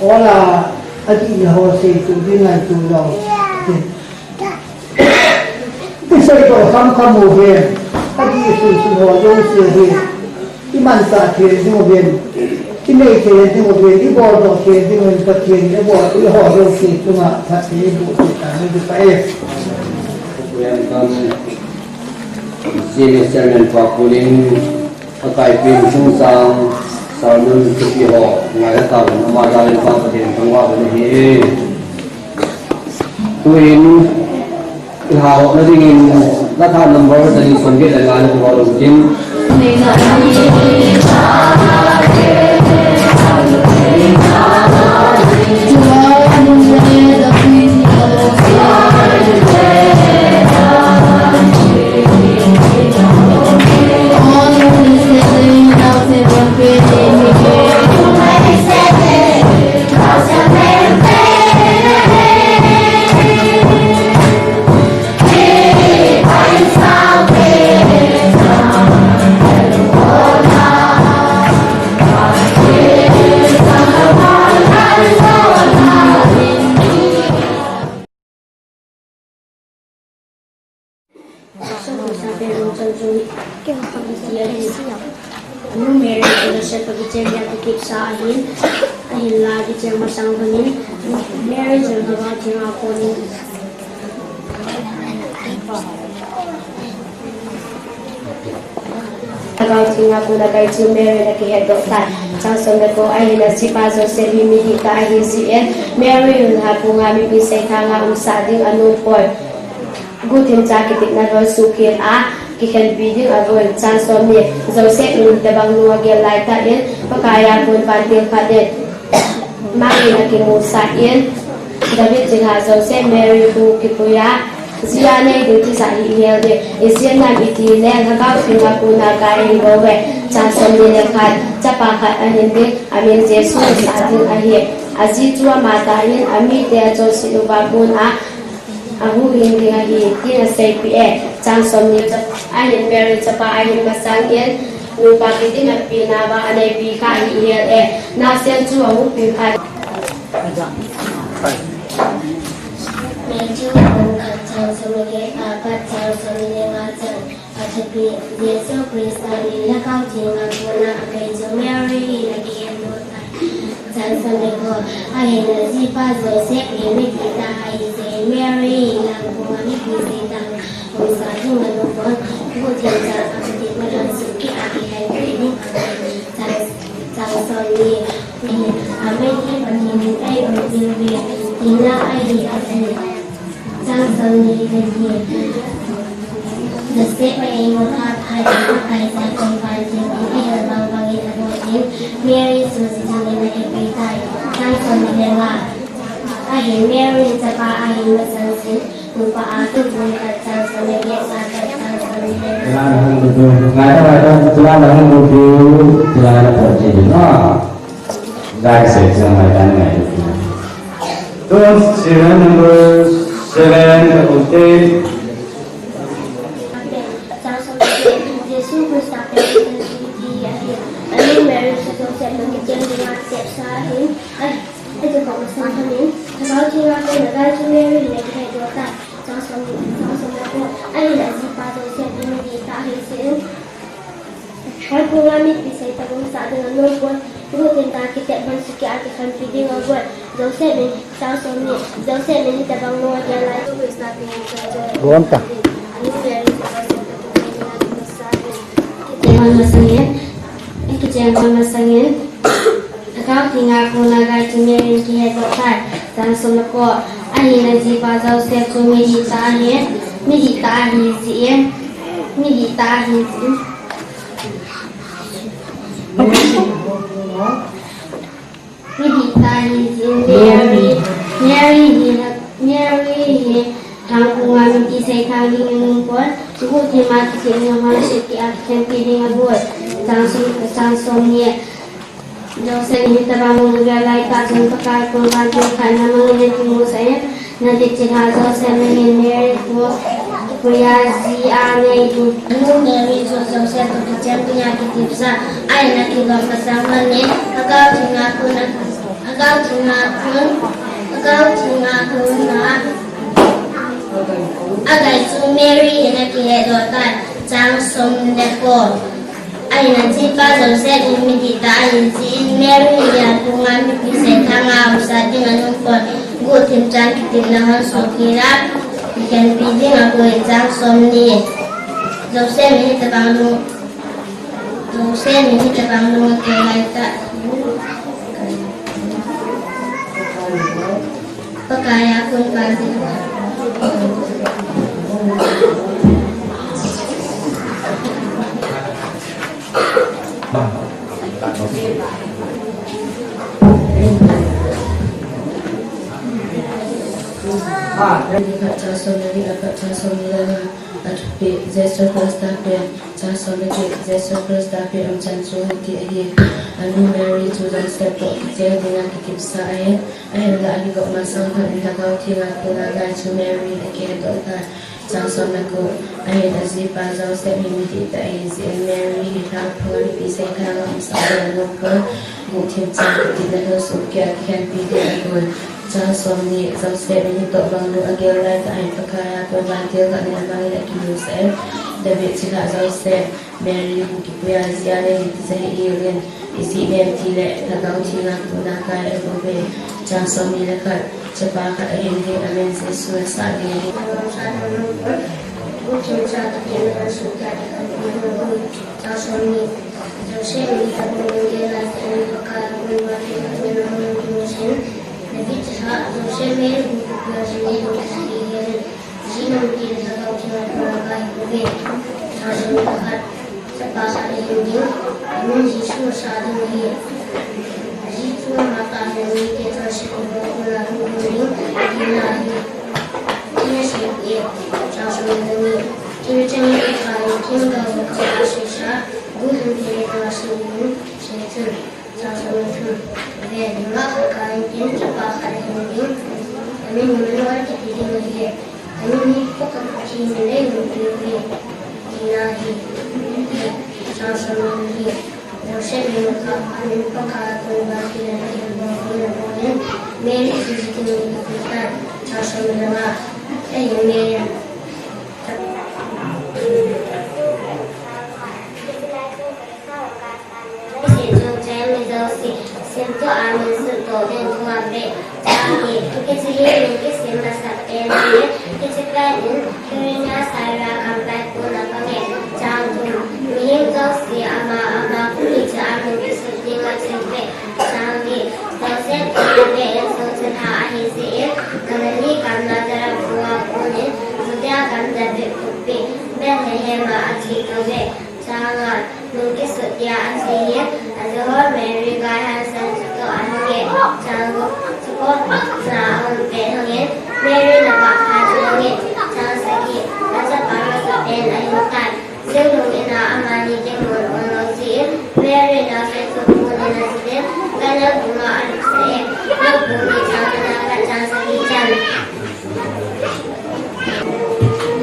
Ola, adih le ho sei tu ding ngaito lou tin. I sei toh kham kham u hen, adih sun sun ho jouse hi. I manchah thei ding u hen, i nei thei ding u hen, i boldoh thei ding u hen, Pathen in i bol, i ho jouse chunga phatthei boh thei ta ni di pa e. Program kan Senior Chairman pa Pu Ling, a kai pen chungchang, sermon thupi ho, ngai a tao, ama dalin pa Pathen thangvah na hi. Tuin, i hahopna dingin, latha number, tali som get le nga na hung ho ding tin. Anu Mary Joseph a kichen dia kikipsa ahin, ahinla kichen masang honin, Mary Joseph a chinga konin. Lhagao thinga kona kai chu Mary na kihetdoh tan. Chang som le ko, ahin a sipa Joseph hi midih tah ahi jeh in, Mary lhunha punga mipi seithanga umsah ding anom poi. Guhthim cha kitepna lhon suhkhel a, kikhenpi ding avun. Chang som ni, Joseph in tobang nung agel laitah in, Pakai a kon vantil phat in, Mary in akimusah in, David chilhah Joseph Mary thu kipui a, Jia nei ding tijat hi ihel ding. Ijeh inem itile Lhagao Thenga kona kai ahi bouve. Chang somni le khat, chapa khat ahin ding, amin Jesu asah ding ahi. Aji chu amatah in, amite achonset uva kona ahuhhing ding ahi, tin aseipeh e. Chang somni, ahin Mary chapa ahin masangin, nupa kiti natpi nauva aneipi kha ahi ihel e. Naosen chu ahuhhing kha. Matthew bung khat chang som le get apat chang somni le nga chan. Athupeh, Jesu Christa min Lhagao Thenga kona akai chu Mary in akihetdoh tai. Chang som le ko, ahin ajipa Joseph hi midih tah ahi jeh in Mary in lhagao a mipi seitah a umsa ding anom pon, guhthim chang a kitepna lhon sohkeh a kikhenpi ding ahi. Chang, chang somni, amin hi Pathen in eiumpi uve, tina ahi ahi. Chang somni le ni, Joseph a eimuthat phat in akai jeh chun vantil in ahil bang bangin abol in, Mary chu ji changin ahetpi tai. Chang somni le nga, ahin Mary in chapa ahin masang in, nupa a tu bung khat chang somni le get apat chang somni le nga. Ngai ta, ngai ta, tula na hung mu piu, tula na pon ji na. Guys, exam mai tan ngai. Tun serial number seven, okay. Jesu Christa pen Jesu Christa ahi. Amin Mary chu Joseph toh kichen dinga kitepsa ahin. Ai, aji koma masang lhon in, Lhagao Thenga kona akai chu Mary in akihetdoh tai. Chang som, chang som le ko, ahin ajipa Joseph hi midih tah ahi jeh in Lhagao Thenga mipi seitah a umsa ding anom pon, guhthim chang a kitepna lhon sohkeh a kikhenpi ding ahi. Joseph in, chang somni, Joseph in hitabang lung agel lai. Bon ta. Kichen lhon masangin, kichen lhon masangin, Lhagao Thenga kona akai chu Mary in akihetdoh tai. Chang som le ko, ahin ajipa Joseph chu midih tah ahi, midih tah ahi jeh in, midih tah ahi jeh in. Midih tah ahi jeh in Mary, Mary hi, Mary hi lhagao a mipi seitah a ding anom pon, guhthim a kitepna lhon sohkeh a kikhenpi ding ahi. Chang som, chang somni, Joseph in hitabang lung agel lai tah chun Pakai a kon vantil khat in amangin akimusah in, nadih chilhah Joseph, nangin Mary chu kipuiya ji a nei ding. Anu Mary chu Joseph toh kichen dinga kitepsa ahin, akilom masang lhon in, Lhagao Thenga kona, Lhagao Thenga kon, Lhagao Thenga kona akai chu Mary in akihetdoh tai. Chang som le ko. Ahin ajipa Joseph hi midih tah ahi jeh in Mary hi lhagao a mipi seitah a umsa ding anom pon, guhthim chang a kitepna lhon sohkeh a kikhenpi ding ahi. Chang somni. Joseph in hitabang lung, Joseph in hitabang lung agel lai tah. Pakai a kon vantil. Chang somni le nga, athupeh, Jesu Christa pen. Chang som le get, Jesu Christa pen umchan chu hiti ahi. Anu Mary chu Joseph toh kichen dinga kitepsa ahin, ahinlah akilom masang lhon in Lhagao Thenga kona akai chu Mary in akihetdoh tai. Chang som le ko, ahin ajipa Joseph hi midih tah ahi jeh in Mary hi lhagao a mipi seitah a umsa ding anom pon, guhthim chang a kitepna lhon sohkeh a kikhenpi ding ahi. Chang somni, Joseph in hitobang lung agel lai tah in Pakai a kon vantil khat in amangin akimusah in, nadih chilhah Joseph, Mary hi kipuiya ji a nei ding tija hi ihil in, ijeh inem itile Lhagao Thenga kona akai ahi bouve. Chang somni le khat, chapa khat ahin ding, amin Jesu asah ding ahi. Chang somni, Joseph in hitabang lung agel lai tah in Pakai a kon vantil khat in amangin akimusah in, nadih chilhah Joseph, Mary hi kipuiya ji a nei ding tija hi ihil in, ijeh inem itile Lhagao Thenga kona akai ahi bouve. Chang somni le khat, chapa khat ahin ding, amin Jesu asah ding ahi. Aji chu amatah in, amite achonset uva kona ahuhhing ding ahi. Ina sih e, chang som le ni. Thil chang le kha in thim ga ho kha a sih sa, bu hum thei le kha sih in, sih chun, chang som le thum. Ve, nungah khat kha in tin, chapa khat a hin ding, amin Immanuel kiti ding ahi. Amin hi Pakai Pathen in eihil peh uve, tina ahi. Chang som le ni. Joseph in kha, amin Pakai a kon va thil a hin bol in a bol in, Mary chu jing in a pe tai. Chang som le nga. Ahin Mary. Hiche chungchang mi jouse, simthu a min sutdoh ding thu ape. Chang ni, hiche hi min kisih masat pen ahi, hiche pen in, Karen a Syria gamvaipo na pang e. Chang thum, mihem jouse ama ama khopi cheh a min kisut ding ahi uve. Chang li, Joseph in David insung chilhah ahi jeh in, Galilee gam Nazareth kho a kon in, Judea gam David khopi, Bethlehem a ache tauve. Chang nga, min kisut dia ache hin, aji ho Mary gal hahsat chu toh ahung e. Chang gup, chukoma a um pet hung in, Mary nabah phat chu hung in, chang sagi, achapa masapen ahin tai. Jing lhun in a amani dinmun um lou jeh in, Mary naosen chu pon in aji in, gan an puma alupsah e. Luke bung ni chang khatna apat chang sagi chan.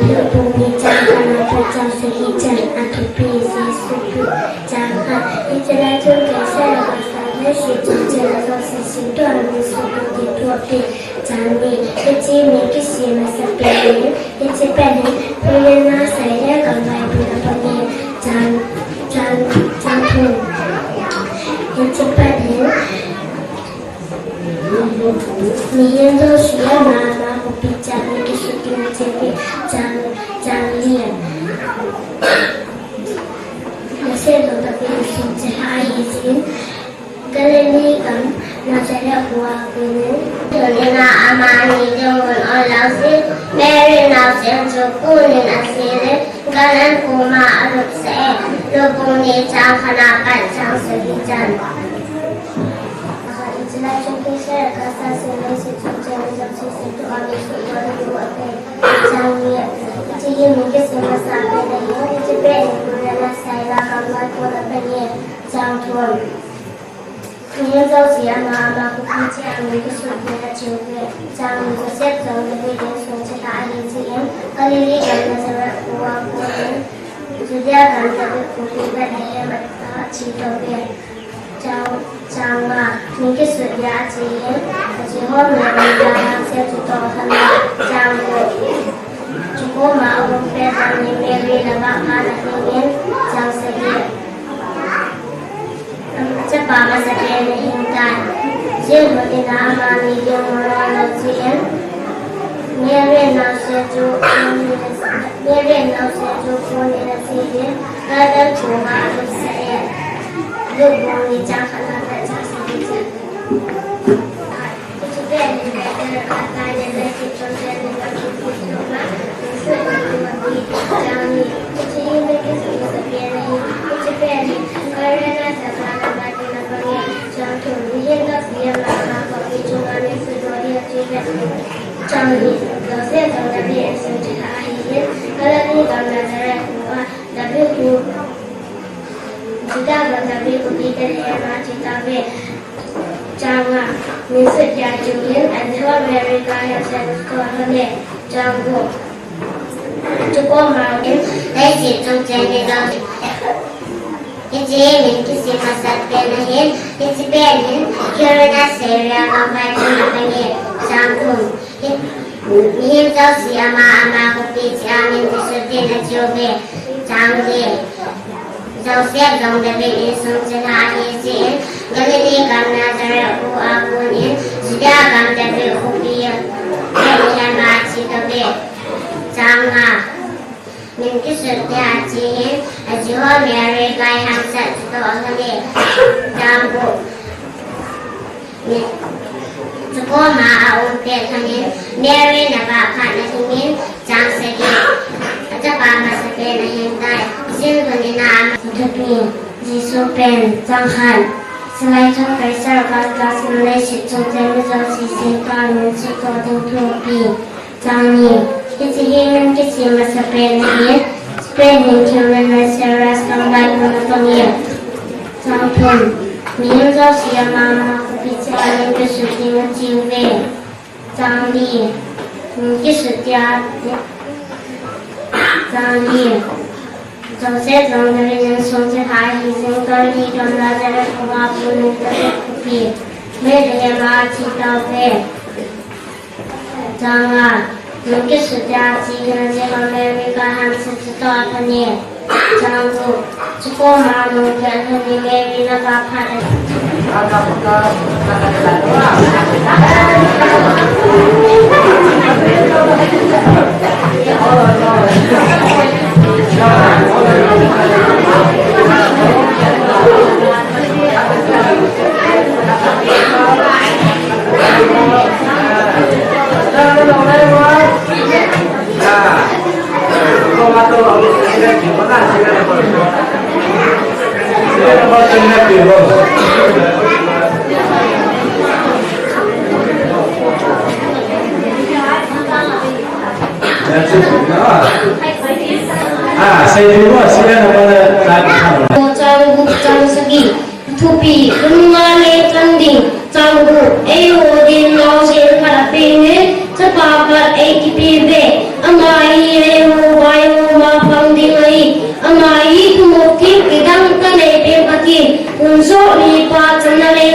Luke bung ni chang khatna apat chang sagi chan, athupi Jesu thu. Chang khat, hiche lai chun Kaisar a Kaisar, leiset chun chena jouse simthu a min sutdoh ding thu ape. Chang ni, hiche min kisih masat pen ahi, hiche pen hi, Karen a Syria gamvaipo na pang e. Chang, chang, chang thum. Hiche pen hi, mihem jouse ama ama khopi cheh a min kisut ding ahi uve. Chang, chang li. Joseph jong David insung chilhah ahi jeh in, Galilee gam Nazareth kho a kon in. Lhun in a amani dinmun um lou jeh in, Mary naosen chu pon in aji in, gan an puma alupsah e. Luke bung ni chang khatna apat chang sagi chan. Hiche lai chun Kaisar a Kaisar, leiset chun chena jouse simthu a min sutdoh ding thu ape. Chang ni, hiche hi min kisih masat pen ahi, hiche pen hi Karen a Syria gamvaipo na pang e. Chang thum. Mihem jouse ama ama khopi cheh a min kisut ding ahi uve. Chang ni, Joseph jong David insung chilhah ahi jeh in, Galilee gam Nazareth kho a kon in, Judea gam David khopi Bethlehem a ache tauve. Chang, chang nga, min kisut dia ache hin, aji ho Mary gal hahsat chu toh ahung e. Chang gup, chukoma a um pet hung in, Mary nabah phat ahung in, chang sagi. Achapa masapen ahin tai. Jing lhun in a amani dinmun um lou jeh in, Mary naosen chu, Mary naosen chu pon in aji in, gan an puma alupsah e. Luke bung ni chang khatna apat chang sagi chan. Chang li, Joseph jong David insung chilhah ahi in, Galilee gam Nazareth kho a, David kho, Juda gam David khopi Bethlehem a ache tauve. Chang nga, min sut dia ache hin, aji ho Mary gal hahsat chu toh ahung e. Chang gup, chukoma a um in, leiset chun chena jouse. Hiche hi min kisih masat pen ahi, hiche pen hi, Karen a Syria gamvaipo na pang e. Chang thum. Mihem jouse ama ama khopi cheh a min kisut ding ahi uve. Chang li, Joseph jong David insung chilhah ahi jeh in, Galilee gam Nazareth kho a kon in, Judea gam David khopi Bethlehem a ache tauve. Chang nga, min kisut dia ache hin, aji ho Mary gal hahsat chu toh ahung e. Chang gup, chukoma a um pet hung in, Mary nabah phat ahung in, chang sagi. Achapa masapen ahin tai. Jing lhun in a ama. Athupi, Jesu pen. Chang khat. Hiche lai chun Kaisar a Kaisar, leiset chun chena jouse simthu a min sutdoh ding thu ape. Chang ni, hiche hi min kisem masapen ahi, Spain hin thil nana Sarah Stone Bible na pang e. Chang thum, mihem jouse ama ama khopi chunga min kisut ding atiu ve. Chang li, min kisut dia, chang li, Joseph jong David insung chilhah hi jing, Galilee gam Nazareth khova pu Nazareth khopi, Bethlehem a che tauve. Chang nga, min kisut dia che kit na jeh a Mary kaiham sese toh aphan e. Chang gup, chukoma nungkhat lhun in Mary ana vah phat a. Ah, sei ding mo, sei na mo na, na, na. Chang gup, chang sagi. Thupi, khonunga lengchang ding. Chang gup, eiho din naosen khat apeng in, chapa khat eikipeh uve. Ama hi eiho vaiho ma pang ding ahi. Ama hi thumop theng kidang thanei pen Pathen, tonsot mipa chamna le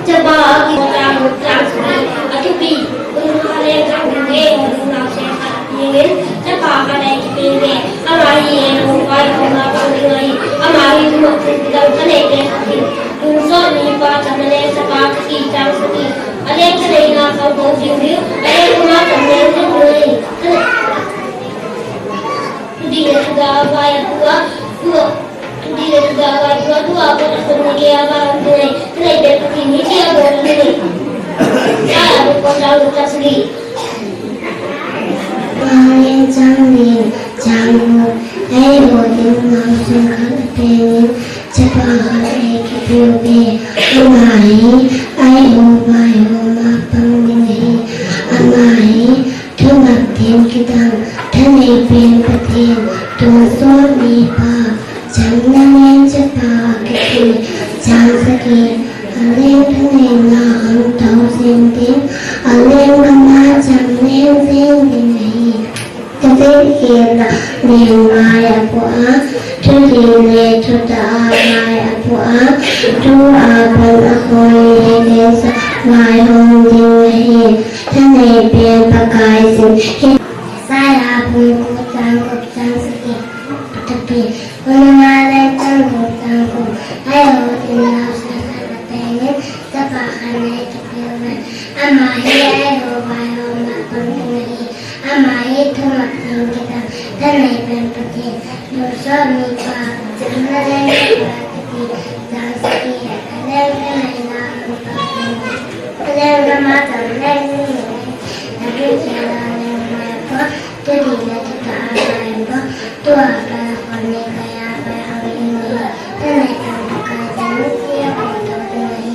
chapa a ki- Chang gup, chang sagi. Athupi, khonunga lengchang ding, eiho din naosen khat apeng in, chapa khat eikipeh uve. Ama hi eiho vaiho ma pang ding ahi. Ama hi thumop theng kidang thanei pen Pathen, tonsot mipa chamna le chapa khat ahi. Chang sagi. Aleng thaneina khangtou ding ahi. Aleng gam a chamleng ding ahi. Thudih le thudah a vai apu a, thu, thudih le thudah a vai apu a, thu a pat a khut ni geiya va hung ding ahi. Thanei pen Pathen hi tia bol ding ahi. Isaiah bung ko chang gup, chang sagi. Lengchang ding, chang gup, eiho din naosen khat apeng in, chapa khat eikipeh uve. Ama hi eiho vaiho ma pang ding ahi. Ama hi thumop theng kidang thanei pen Pathen, tonsot mipa chamna le chapa khat ahi. Chang sagi. Aleng thaneina khangtou jeng ding, aleng gam a chamleng jeng ding ahi. Ezekiel a leng ngai apoh a, thudih le thudah a vai apoh a, thu a pat a khut ni geiya va hung ding ahi. Thanei pen Pakai Pathen hi. Isaiah bung ko chang gup, chang sagi. Thupi, khonunga lengchang ding, chang gup, eiho din naosen khat apeng in, chapa khat eikipeh uve. Ama hi eiho vaiho ma pang ding ahi. Ama hi thumop theng kidang thanei pen Pathen, tonsot mipa chamna le chapa khat ahi. Chang sagi. Aleng thaneina khangtou jeng ding, aleng gam a chamleng jeng ding ahi. Ezekiel a leng ngai apoh a, thudih le thudah a vai apoh a, thu a pat a khut ni geiya va hung ding ahi. Thanei pen Pakai Pathen hi tia bol ding ahi.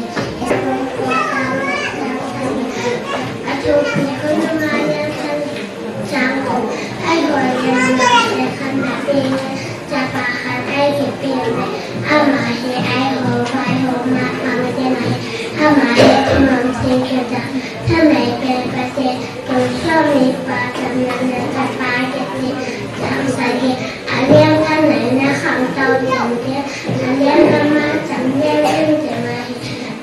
Athupi, khonunga lengchang ding, chang gup, eiho din naosen khat apeng in, chapa khat eikipeh uve. Ama hi eiho vaiho ma pang ding ahi. Ama hi thumop theng kidang thanei pen Pathen, tonsot mipa chamna le chapa khat ahi. Chang sagi. Aleng thaneina khangtou jeng ding, aleng gam a chamleng jeng ding ahi.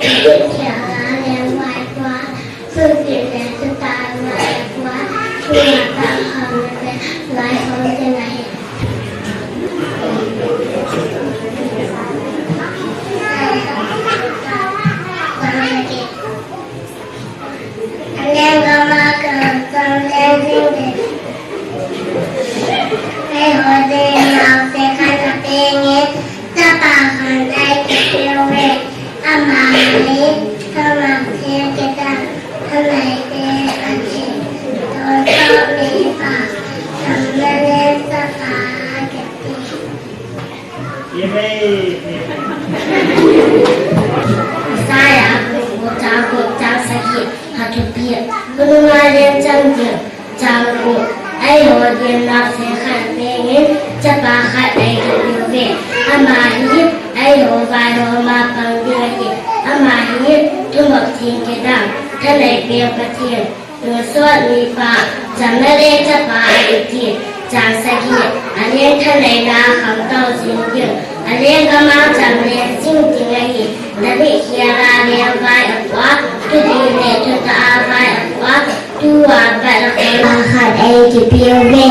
Ezekiel a leng ngai apoh a, thudih le thudah a vai apoh a, thu a pat a khut ni geiya va hung ding ahi. Kidang, thanei pen Pathen, tonsot mipa, chamna leng chapa akiti, chang sagi, aleng thaneina khangtou jing ding, aleng gama cham leng jing ding ahi. David khela lengvai apoh a, thudih le thutah a vai apoh a, tua pat a khon. Chapa khat eikipeh uve,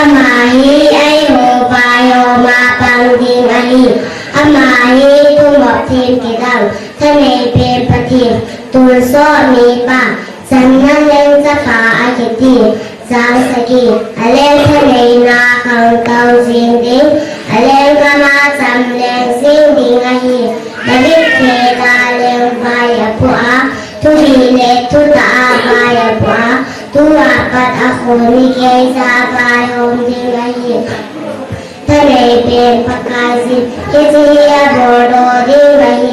ama hi eiho vaihom a pang ding ahi, ama hi thumop them kidang, thanei pen Pathen, tonsot mipa, chamna leng chapa akiti, chang sagi, aleng thaneina khangtou jing ding, aleng gama cham leng jing ding ahi. David khela lengvai apoh a, thudih le thutah a vai apoh a, tua pat a khon mi geija vaihom ding ahi. Thanei pen Pakai jin, hiche hi abol doh ding ahi.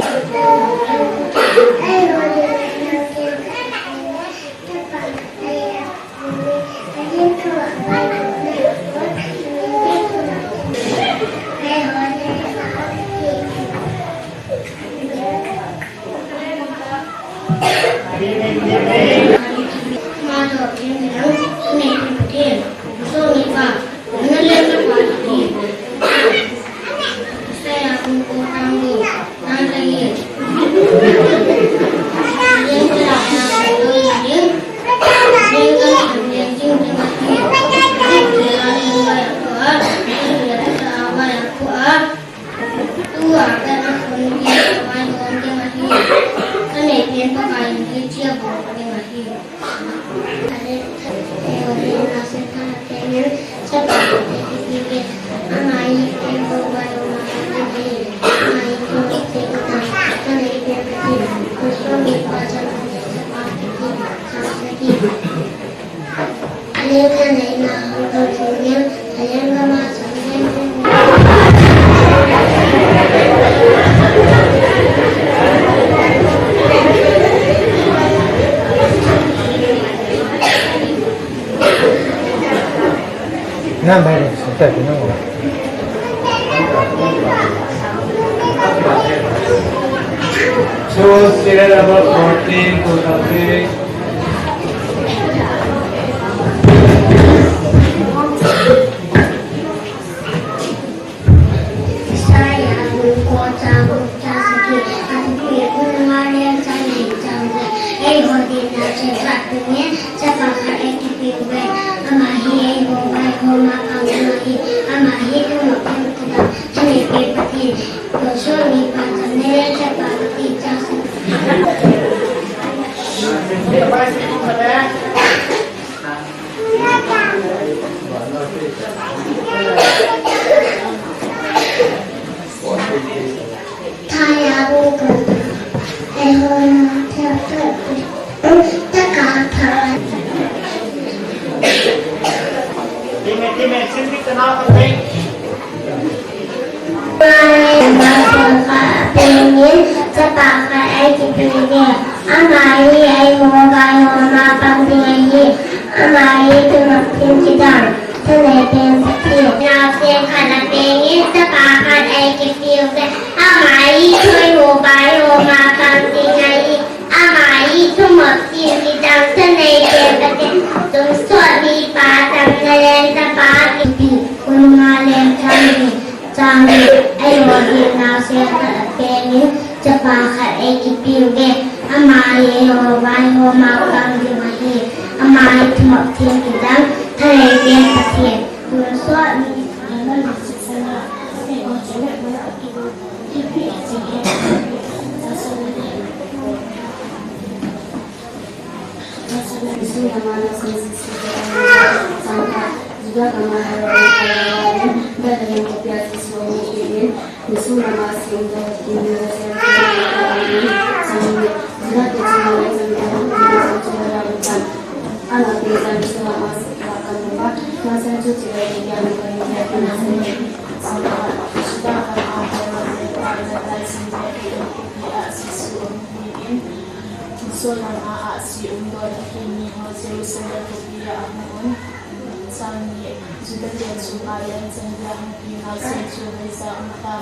Number is thirty, no? So, serial number fourteen, two thirty. Isaiah bung ko chang gup chang sagi, athupi bung nga le chang li chang gup. Eiho dinga chun phat pengin chapa khat eikipeh uve. Ama hi eiho vaihom a pang ding ahi. Ama hi thumop them kidang, thanei pen Pathen, tonsot mipa, chamna leng chapa akiti, chang sagi. Chapa khat eikipeh uve. Ama hi eiho vaihom a pang ding ahi. Ama hi thumop them kidang, thanei pen Pathen. Naosen khat a pengin chapa khat eikipeh uve. Ama hi eiho vaihom a pang ding ahi. Ama hi thumop them kidang, thanei pen Pathen, tonsot mipa, chamna leng chapa akiti. Bung nga le chang li chang gup. Eiho dinga chun phat pengin chapa khat eikipeh uve. Ama hi eiho vaihom a pang ding ahi. Ama hi thumop them kidang, thanei pen Pathen, tonsot mi Solam a ahsi umdoh Pathen miho Jerusalem khopi a ahung un. Chang ni, Juda te chunga leng chandia hungpi naosen chu hoija umta.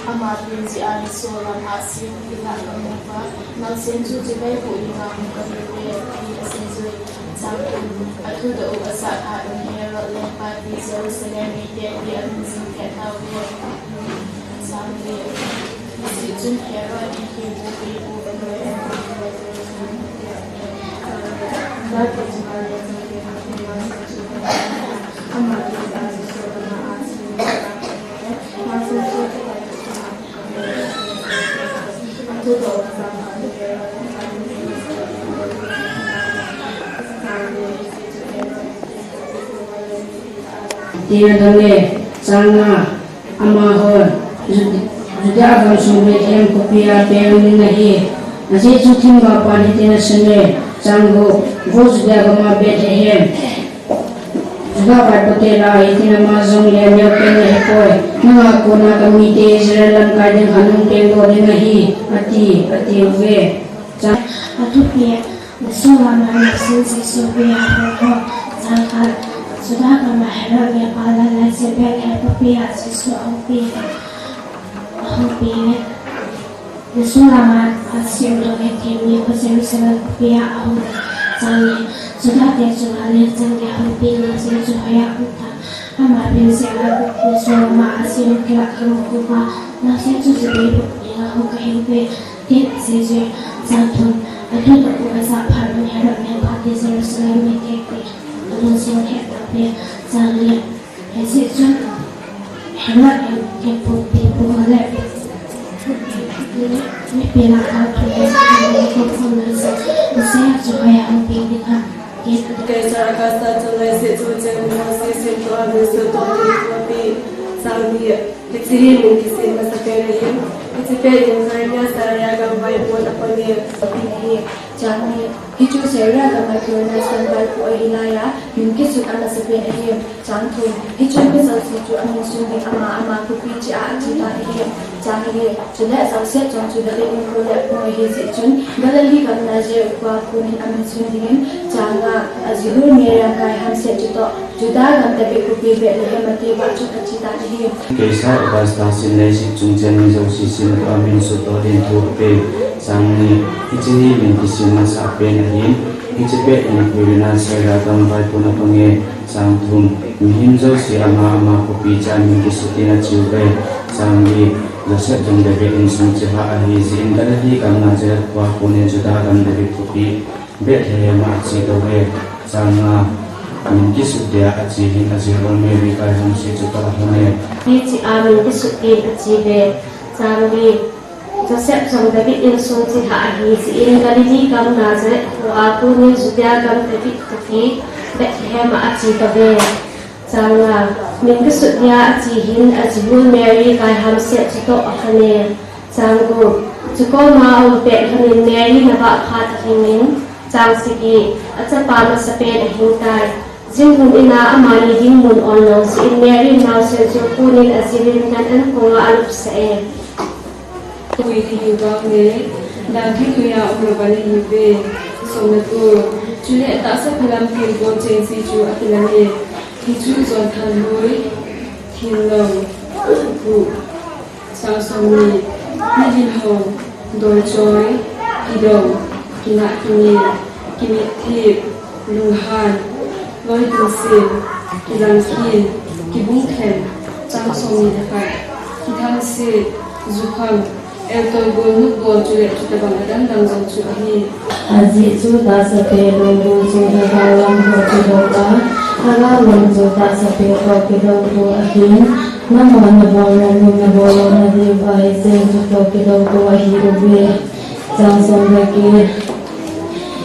Ama pen jeh a hi solam ahsi um ding a kamu uva. Naosen chu chibai pu in vang ka mu ve, ati asei jui. Chang thum. Athudoh u asah phat un Herod lengpa ti Jerusalem mite ti amin jing khet tauve. Chang li. Hijeh chun Herod in thempu pipu Tina dong e, chang nga, amahon, Ju-, Judea gamsung Bethlehem khopi a peng ding ahi. Ajeh chu themgao pan hitin asei e, chang gup, vo Judea gam a Bethlehem, Juda vaipo te lah a hitin ama jong le aneo peng ahipoi. Nanga kona kamite Israel lamkai ding khat hung pengdoh ding ahi, ati, ati uve. Chang. Athupi, Jesu lama naosen Jesu pia hung ho. Chang khat. Juda gam a Herod lengpa lal a Bethlehem khopi a Jesu ahung peng e. Ahung peng e. Jesu lama asei u dong Bethlehem ni kho Jerusalem khopi a ahung. Chang ni. Juda te chunga lengchang gei a hung peng naosen chu hoiya um ta. Ama peng jeh a Jesu lama asei u kilah kimu uva, naosen chu chibai pu in vang ka mu ve, tin asei jui. Chang thum. Athudoh u asah phat un Herod lengpa ti Jerusalem mite ti amin jing khet tauve. Chang li. Hijeh chun Herod in thempu pipu ho le mipi lah a thempu pipu ho le Messiah chu hoiya hung peng ding ham, tin. Kaisar Augusta chonlai seh chu cheng Moses in tua min suhtoh ding ahi. Chang li. Hiche hi min kisim masapen ahin, hiche pet in Quirinius Syria gam vaipon apang e, ati ahi. Chang ni. Hichu Syria gam a Quirinius gam vaipo ahi laiya min kisut amasapen ahi. Chang thum. Hichun mi jouse chu amin sun ding ama ama khopi cheh a ache tan ahi. Chang li. Chule Joseph jong chu David in kho le apang ahi jeh chun Galilee gam Nazareth khoa konin amin sun dingin. Chang nga. Ajihul Mary lamkai hamset chutoh Juda gam David khopi Bethlehem a tia chun ache tan ahi. Kaisar Augusta in leiset chungcheng mi jouse simtoh a min suhtoh ding thu ape. Chang ni. Hiche hi min kisim masapen ahin, hiche pet in Quirinius Syria gam vaipon apang e. Chang thum. Mihem jouse ama ama khopi cheh a min kisut in ache uve. Chang li. Joseph jong David insung cheh a ahi jeh in Galilee gam Nazareth khoa konin Juda gam David khopi Bethlehem a ache tauve. Chang nga. Min kisut dia ache hin ajihul Mary kai hamset chutoh ahung e. Hichea min kisut din ache uve. Chang li. Joseph jong David insung cheh a ahi jeh in Galilee gam Nazareth khoa konin Judea gam David khopi Bethlehem a ache tauve. Chang nga. Min kisut dia ache hin ajihul Mary kai hamset chutoh ahung e. Chang gup. Chukoma aum pet lhonin Mary navah phat ahingin, chang sagi, achapa masapen ahing tai. Jing hun in amani dinmun aum lou jeh in Mary in naosen chu konin ajilin gan an konga alupsah e. Pui ti hiu vang le, dan thunoi a um lou vale hiuve. Som le ko. Chule tahsa phelam thempu chengse chu akilang e. Hichu jonthanhoi, thenglou, bu, Chang somni. Milim hou, doichoi, kidou, kinah kinel, kimitthip, lunghan, loitinsim, kilamkhin, kibungkhen. Chang somni le khat. Kithangsit, jukham, eltoi gol, nut gol chule chutobang adang dang jong chu ahi. Ajeh chu tahsa phe lunggul chu lhagao lam toh kidou a, lhagao lam chu tahsa phe toh kidou thu ahin, nangho nabol nom nom nabol lou nadiuva hicheng chu toh kidou thu ahiuve. Chang som le get.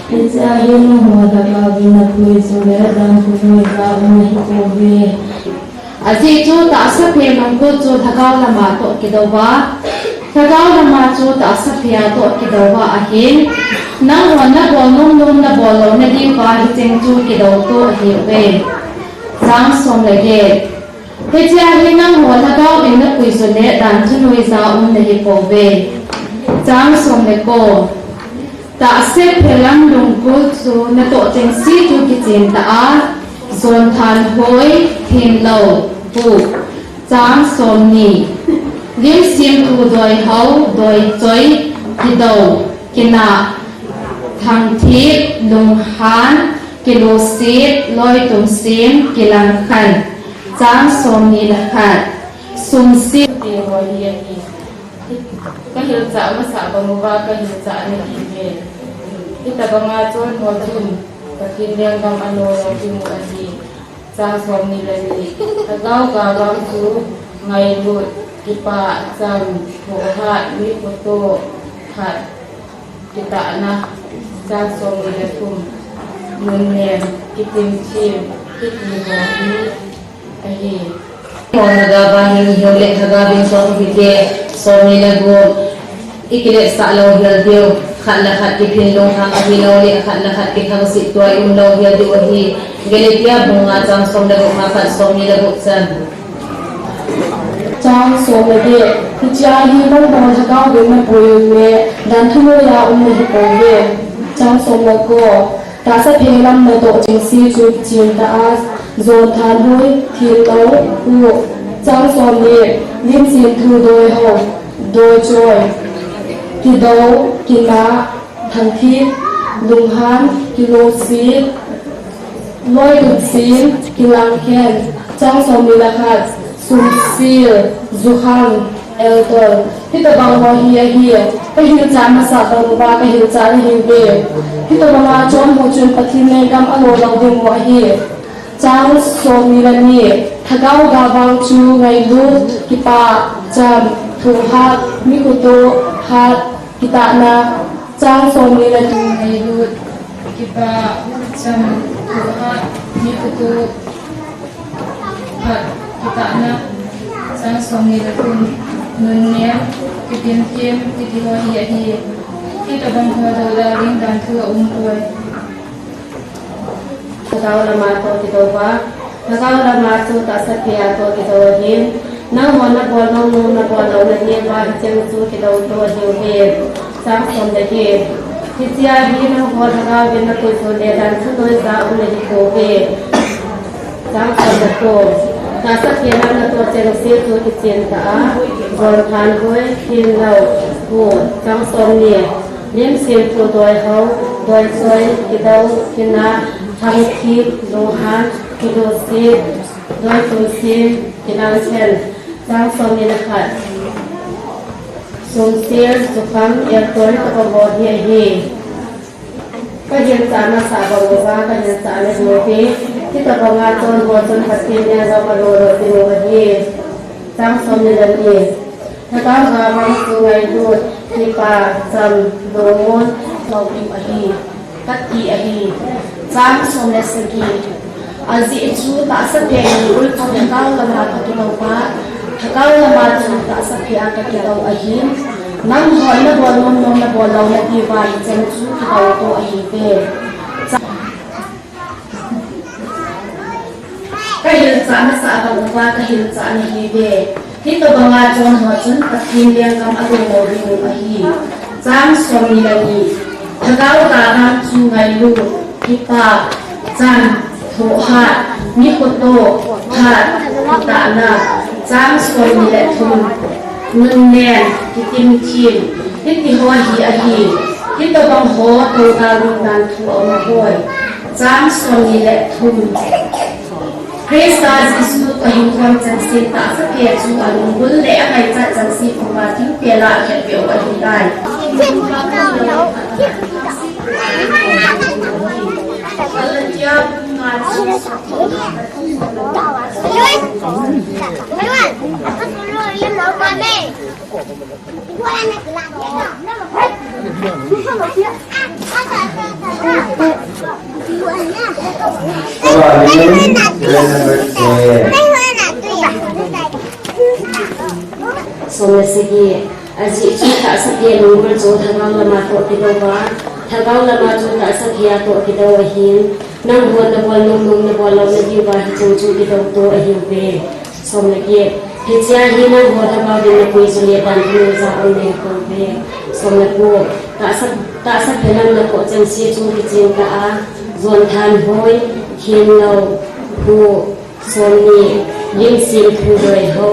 Hichea hi nangho lhagao in napui chule dan thunoija um nahipouve. Ajeh chu tahsa phe lunggul chu lhagao lama toh kidouva, lhagao lama chu tahsa phe a toh kidouva ahin, nangho nabol nom nom nabol lou nadiuva hicheng chu kidou thu ahiuve. Chang som le get. Hichea hi nangho lhagao in napui chule dan thunoija um nahipouve. Chang som le ko. Tahsa phe lam lunggul chu natoh chengse chu kichen tah a, jonthanhoi, thenglou, bu. Chang somni. Lim semthu, doihou, doichoi, kidou, Kinah, thangthip, lunghan, kilusit, loitumsim, kilangkhan. Chang somni le khat. Sumsi. Te ho hi ahi. Ka hilchah masa bang uva ka hilchah na hi ve. Hitabanga chon ho chun Pathen lenggam alo lou ding u ahi. Chang somni le ni. Lhagao ga vang chu ngailut, kipah, cham, thohhat, mi khoto, hat, kitahna. Chang somni le thum. Nunnem, kitimthim, hiti ho hi ahi. Mo na ga vang hing hiu le, Lhagao vin song hite, somni le gup. I kiletsah lou hial diu, khat le khat kiphin lunghang ahi lou le, khat le khat kithangsit tuai um lou hial diu ahi. Galatia bung nga chang som le gup, nga khat somni le gup chan. Chang som le get. Hichea hi nangho Lhagao vin napui un le, dan thunoiya um nahi pouve. Chang som le ko. Tahsa phe lam natoh chengse chu kichen tah a, jon thanhoi, thil lou, hu. Chang somni, lim semthu doi ho, doi choi, kidou, kinah, thangthip, lunghan, kilusit, loitumsim, kilangkhen. Chang somni le khat, sumsil, jukhang, eltol. Hitabang ho hi ahi. Ka hilchah masa bang uva ka hilchah na hiuve. Hitabanga chon ho chun Pathen lenggam alo lou ding u ahi. Chang somni le ni. Lhagao ga vang chu ngailut, kipah, cham, thohhat, mi khoto, hat, kitahna. Chang somni le ni. Ngailut, kipah, cham, thohhat, mi khoto, hat, kitahna. Chang somni le thum. Nunnem, kitimthim, hiti ho hi ahi. Hitabang ho douna ding dan thu aum poi. Lhagao lama toh kidou va. Lhagao lama chu tahsa phea toh kidou ahin. Nangho nabol nom nom nabol lou nadiuva hicheng chu kidou to ahiuve. Chang som le get. Hichea hi nangho Lhagao vin napui un le, dan thunoiya um nahi pouve. Chang som le ko. Tahsa phe lam natoh chengse chu kichen tah a, jon thanhoi, thil lou, hu. Chang somni. Lim semthu doi ho, doi choi, kidou, kinah, thangthip, lunghan, kilusit, loitumsim, kilangkhen. Chang somni le khat. Sumsil, jukhang, eltol, hitabang ho hi ahi. Ka hilchah masa bang uva ka hilchah na hiuve. Hitabanga chon ho chun Pathen lenggam alo lou ding u ahi. Chang somni le ni. Lhagao ga vang chu ngailut, kipah, cham, lungmon, lou ding u ahi, kati ahi. Chang som le sagi. Ajeh chu tahsa phe lunggul chu lhagao lama toh kidou va, lhagao lama chu tahsa phea toh kidou ahin. Nangho nabol nom nom nabol lou nadiuva hicheng chu kidou to ahiuve. Ka hilchah masa bang uva ka hilchah na hiuve. Hitabanga chon ho chun Pathen lenggam alo lou ding u ahi. Chang somni le ni. Lhagao ga vang chu ngailut, kipah, cham, thohhat, mi khoto, hat, kitahna. Chang somni le thum. Nunnem, kitimthim, hiti ho hi ahi. Hitabang ho douna ding dan thu aum poi. Chang somni le thum. Christa Jesu toh hinkho chengse tahsa phe chu alunggul le angaichat chengse puma thingpel a akhetpeh u ahitai. Galatia bung nga chang som le Som le sagi. Ajeh chu tahsa phe lunggul chu lhagao lama toh kidou va, lhagao lama chu tahsa phea toh kidou ahin. Nangho nabol nom nom nabol lou nadiuva hicheng chu kidou to ahiuve. Som le get. Hichea hi nangho Lhagao vin napui un le, dan thunoiya um nahi pouve. Som le ko. Tahsa, tahsa phe lam natoh chengse chu kichen tah a, jon thanhoi, khen lou, hu. Som ni. Lim semthu doi ho,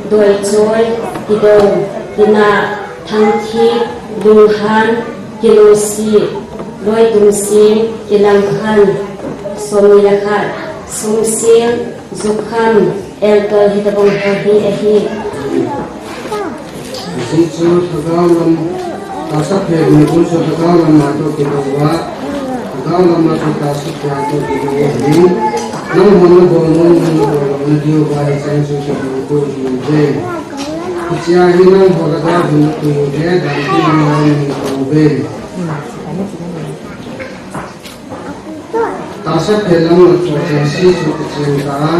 doi choi, kidou, kinah, thangthip, lunghan, Kinusi, loitumsi, kilangkhan, somni le khat, sumsil, jukham, eltol hitobang ho hi ahi. Ajeh chu lhagao lam, tahsa phet ni kum chu lhagao lam a toh kidou a, lhagao lam a chu tahsa phet a toh kidou ahin, nanghon nabol nom, nabol lou nadiuva hicheng chu kidou ahiuve. Hichea hi nangho lhagao hin napui uve, dan hi nangho hin nakouve. Tahsa phet lam a chu chengse chu kichen ta a,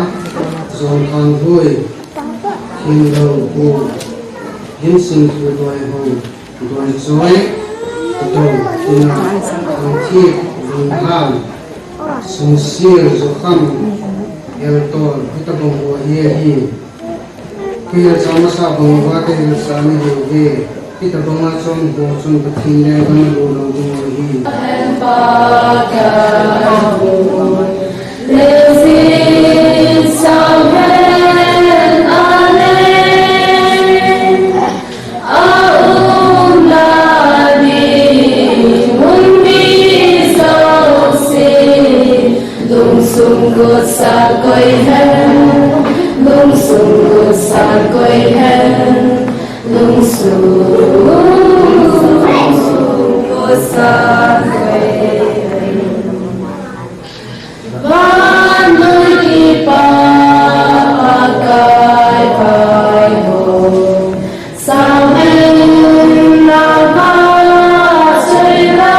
Jongthanghui, Himlou, Pu, Himsingthu, Doihou, Doichoi, Dou, Tina, Thangthip, Lunghang, Sungsir, Jukham, Eltol, hitobang ho hi ahi. Kei hilsa masa bang uva kei hilsa nahiuve. Hitobanga chon ho chun Pathen lenggam alu lou ding ahi. Lungsung kut sang koi hen, lungsung kut sang koi hen, lungsung kut sang koi hen. Vannoi kipa Pakai Pakai ho, samin na va choi la.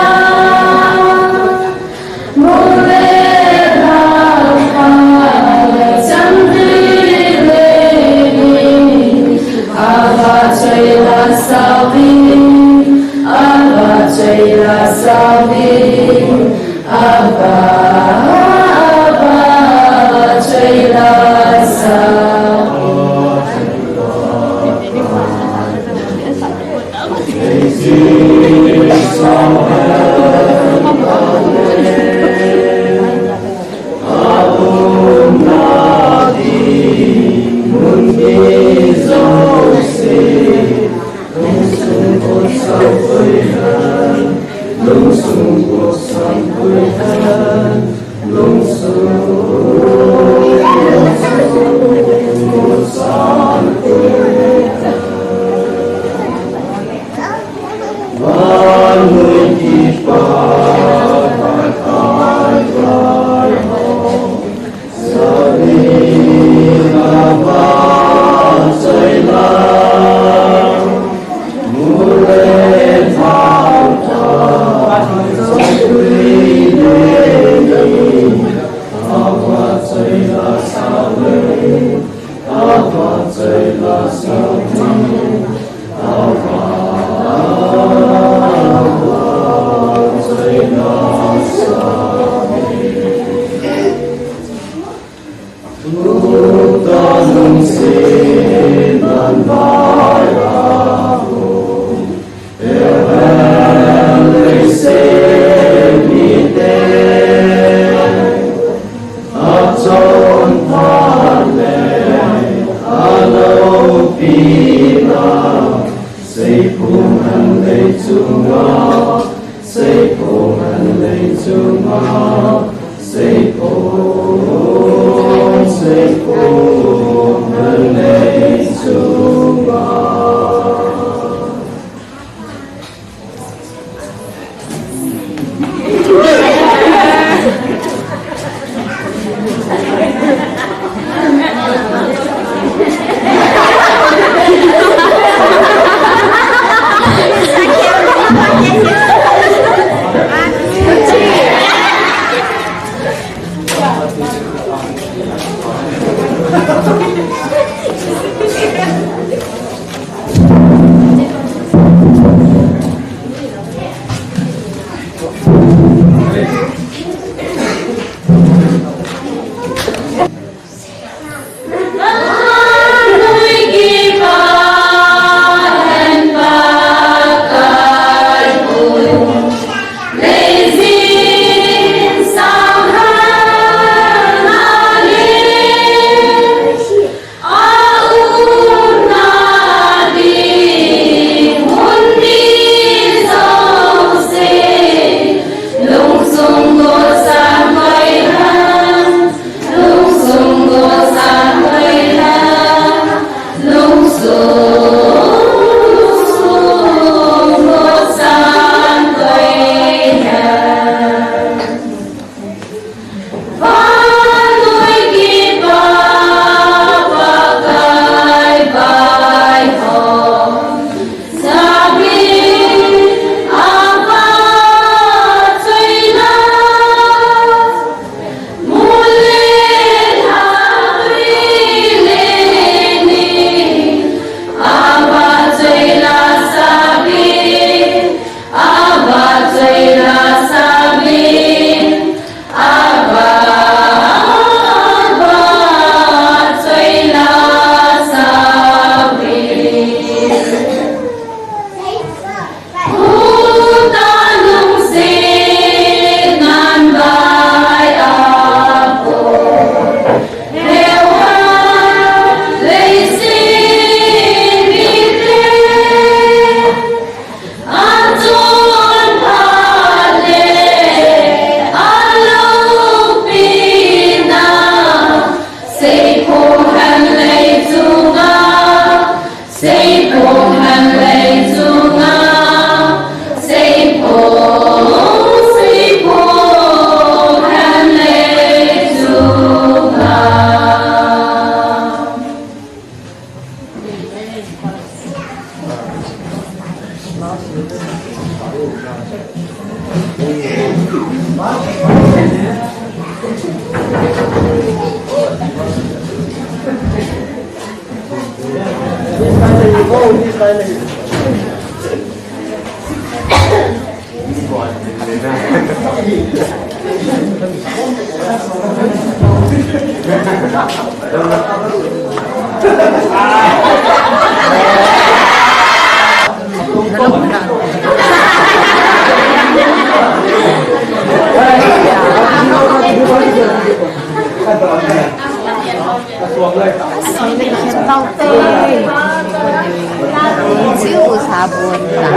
Chiu sabon ta.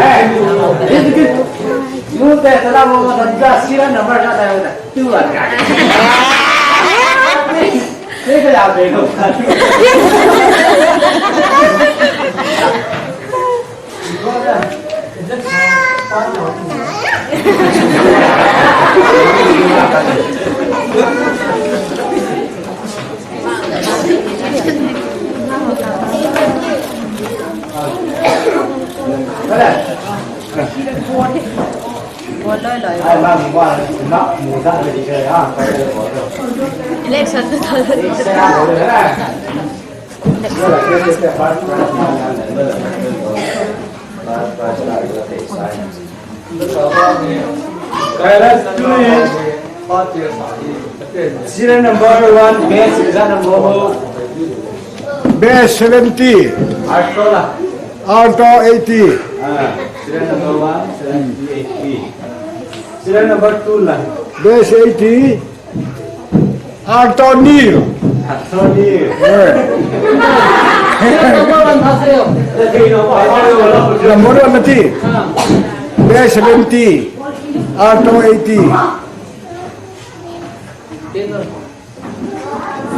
Nute tala mo tanda sira number na tayo na. Two one. Teka ya be no. Election two thousand. Serial number one, best is number one. Best seventy. Alto la. Alto eighty. Ah, serial number one, seventy, eighty. Serial number two la. Best eighty. Antonio. Antonio. Eh. Number one nati. Best seventy. Alto eighty.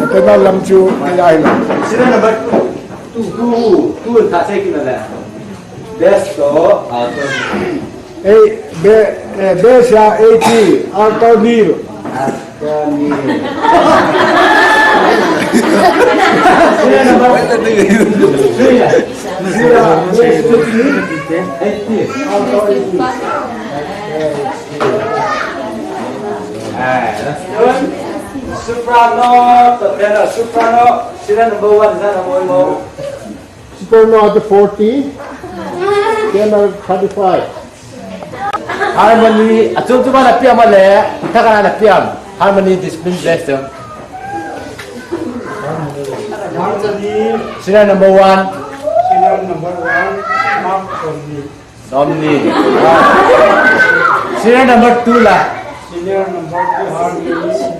Ate na lam chu ai ai la. Serial number two, two, two, two, ta se kina la. Best to, ah, to. Ei, be, eh, best ya eighty, Antonio. Antonio. Serial number three. Serial number eighty, Antonio. Ah, last one. Soprano, to tenor, soprano, serial number one, is that number one? Soprano at forty, tenor thirty-five. Harmony, achom chom a na piam a le, thakhat a na piam. Harmony discipline best. Harmony. Serial number one. Serial number one, Mark Tony. Dominic. Serial number two la. Serial number two, Harmony.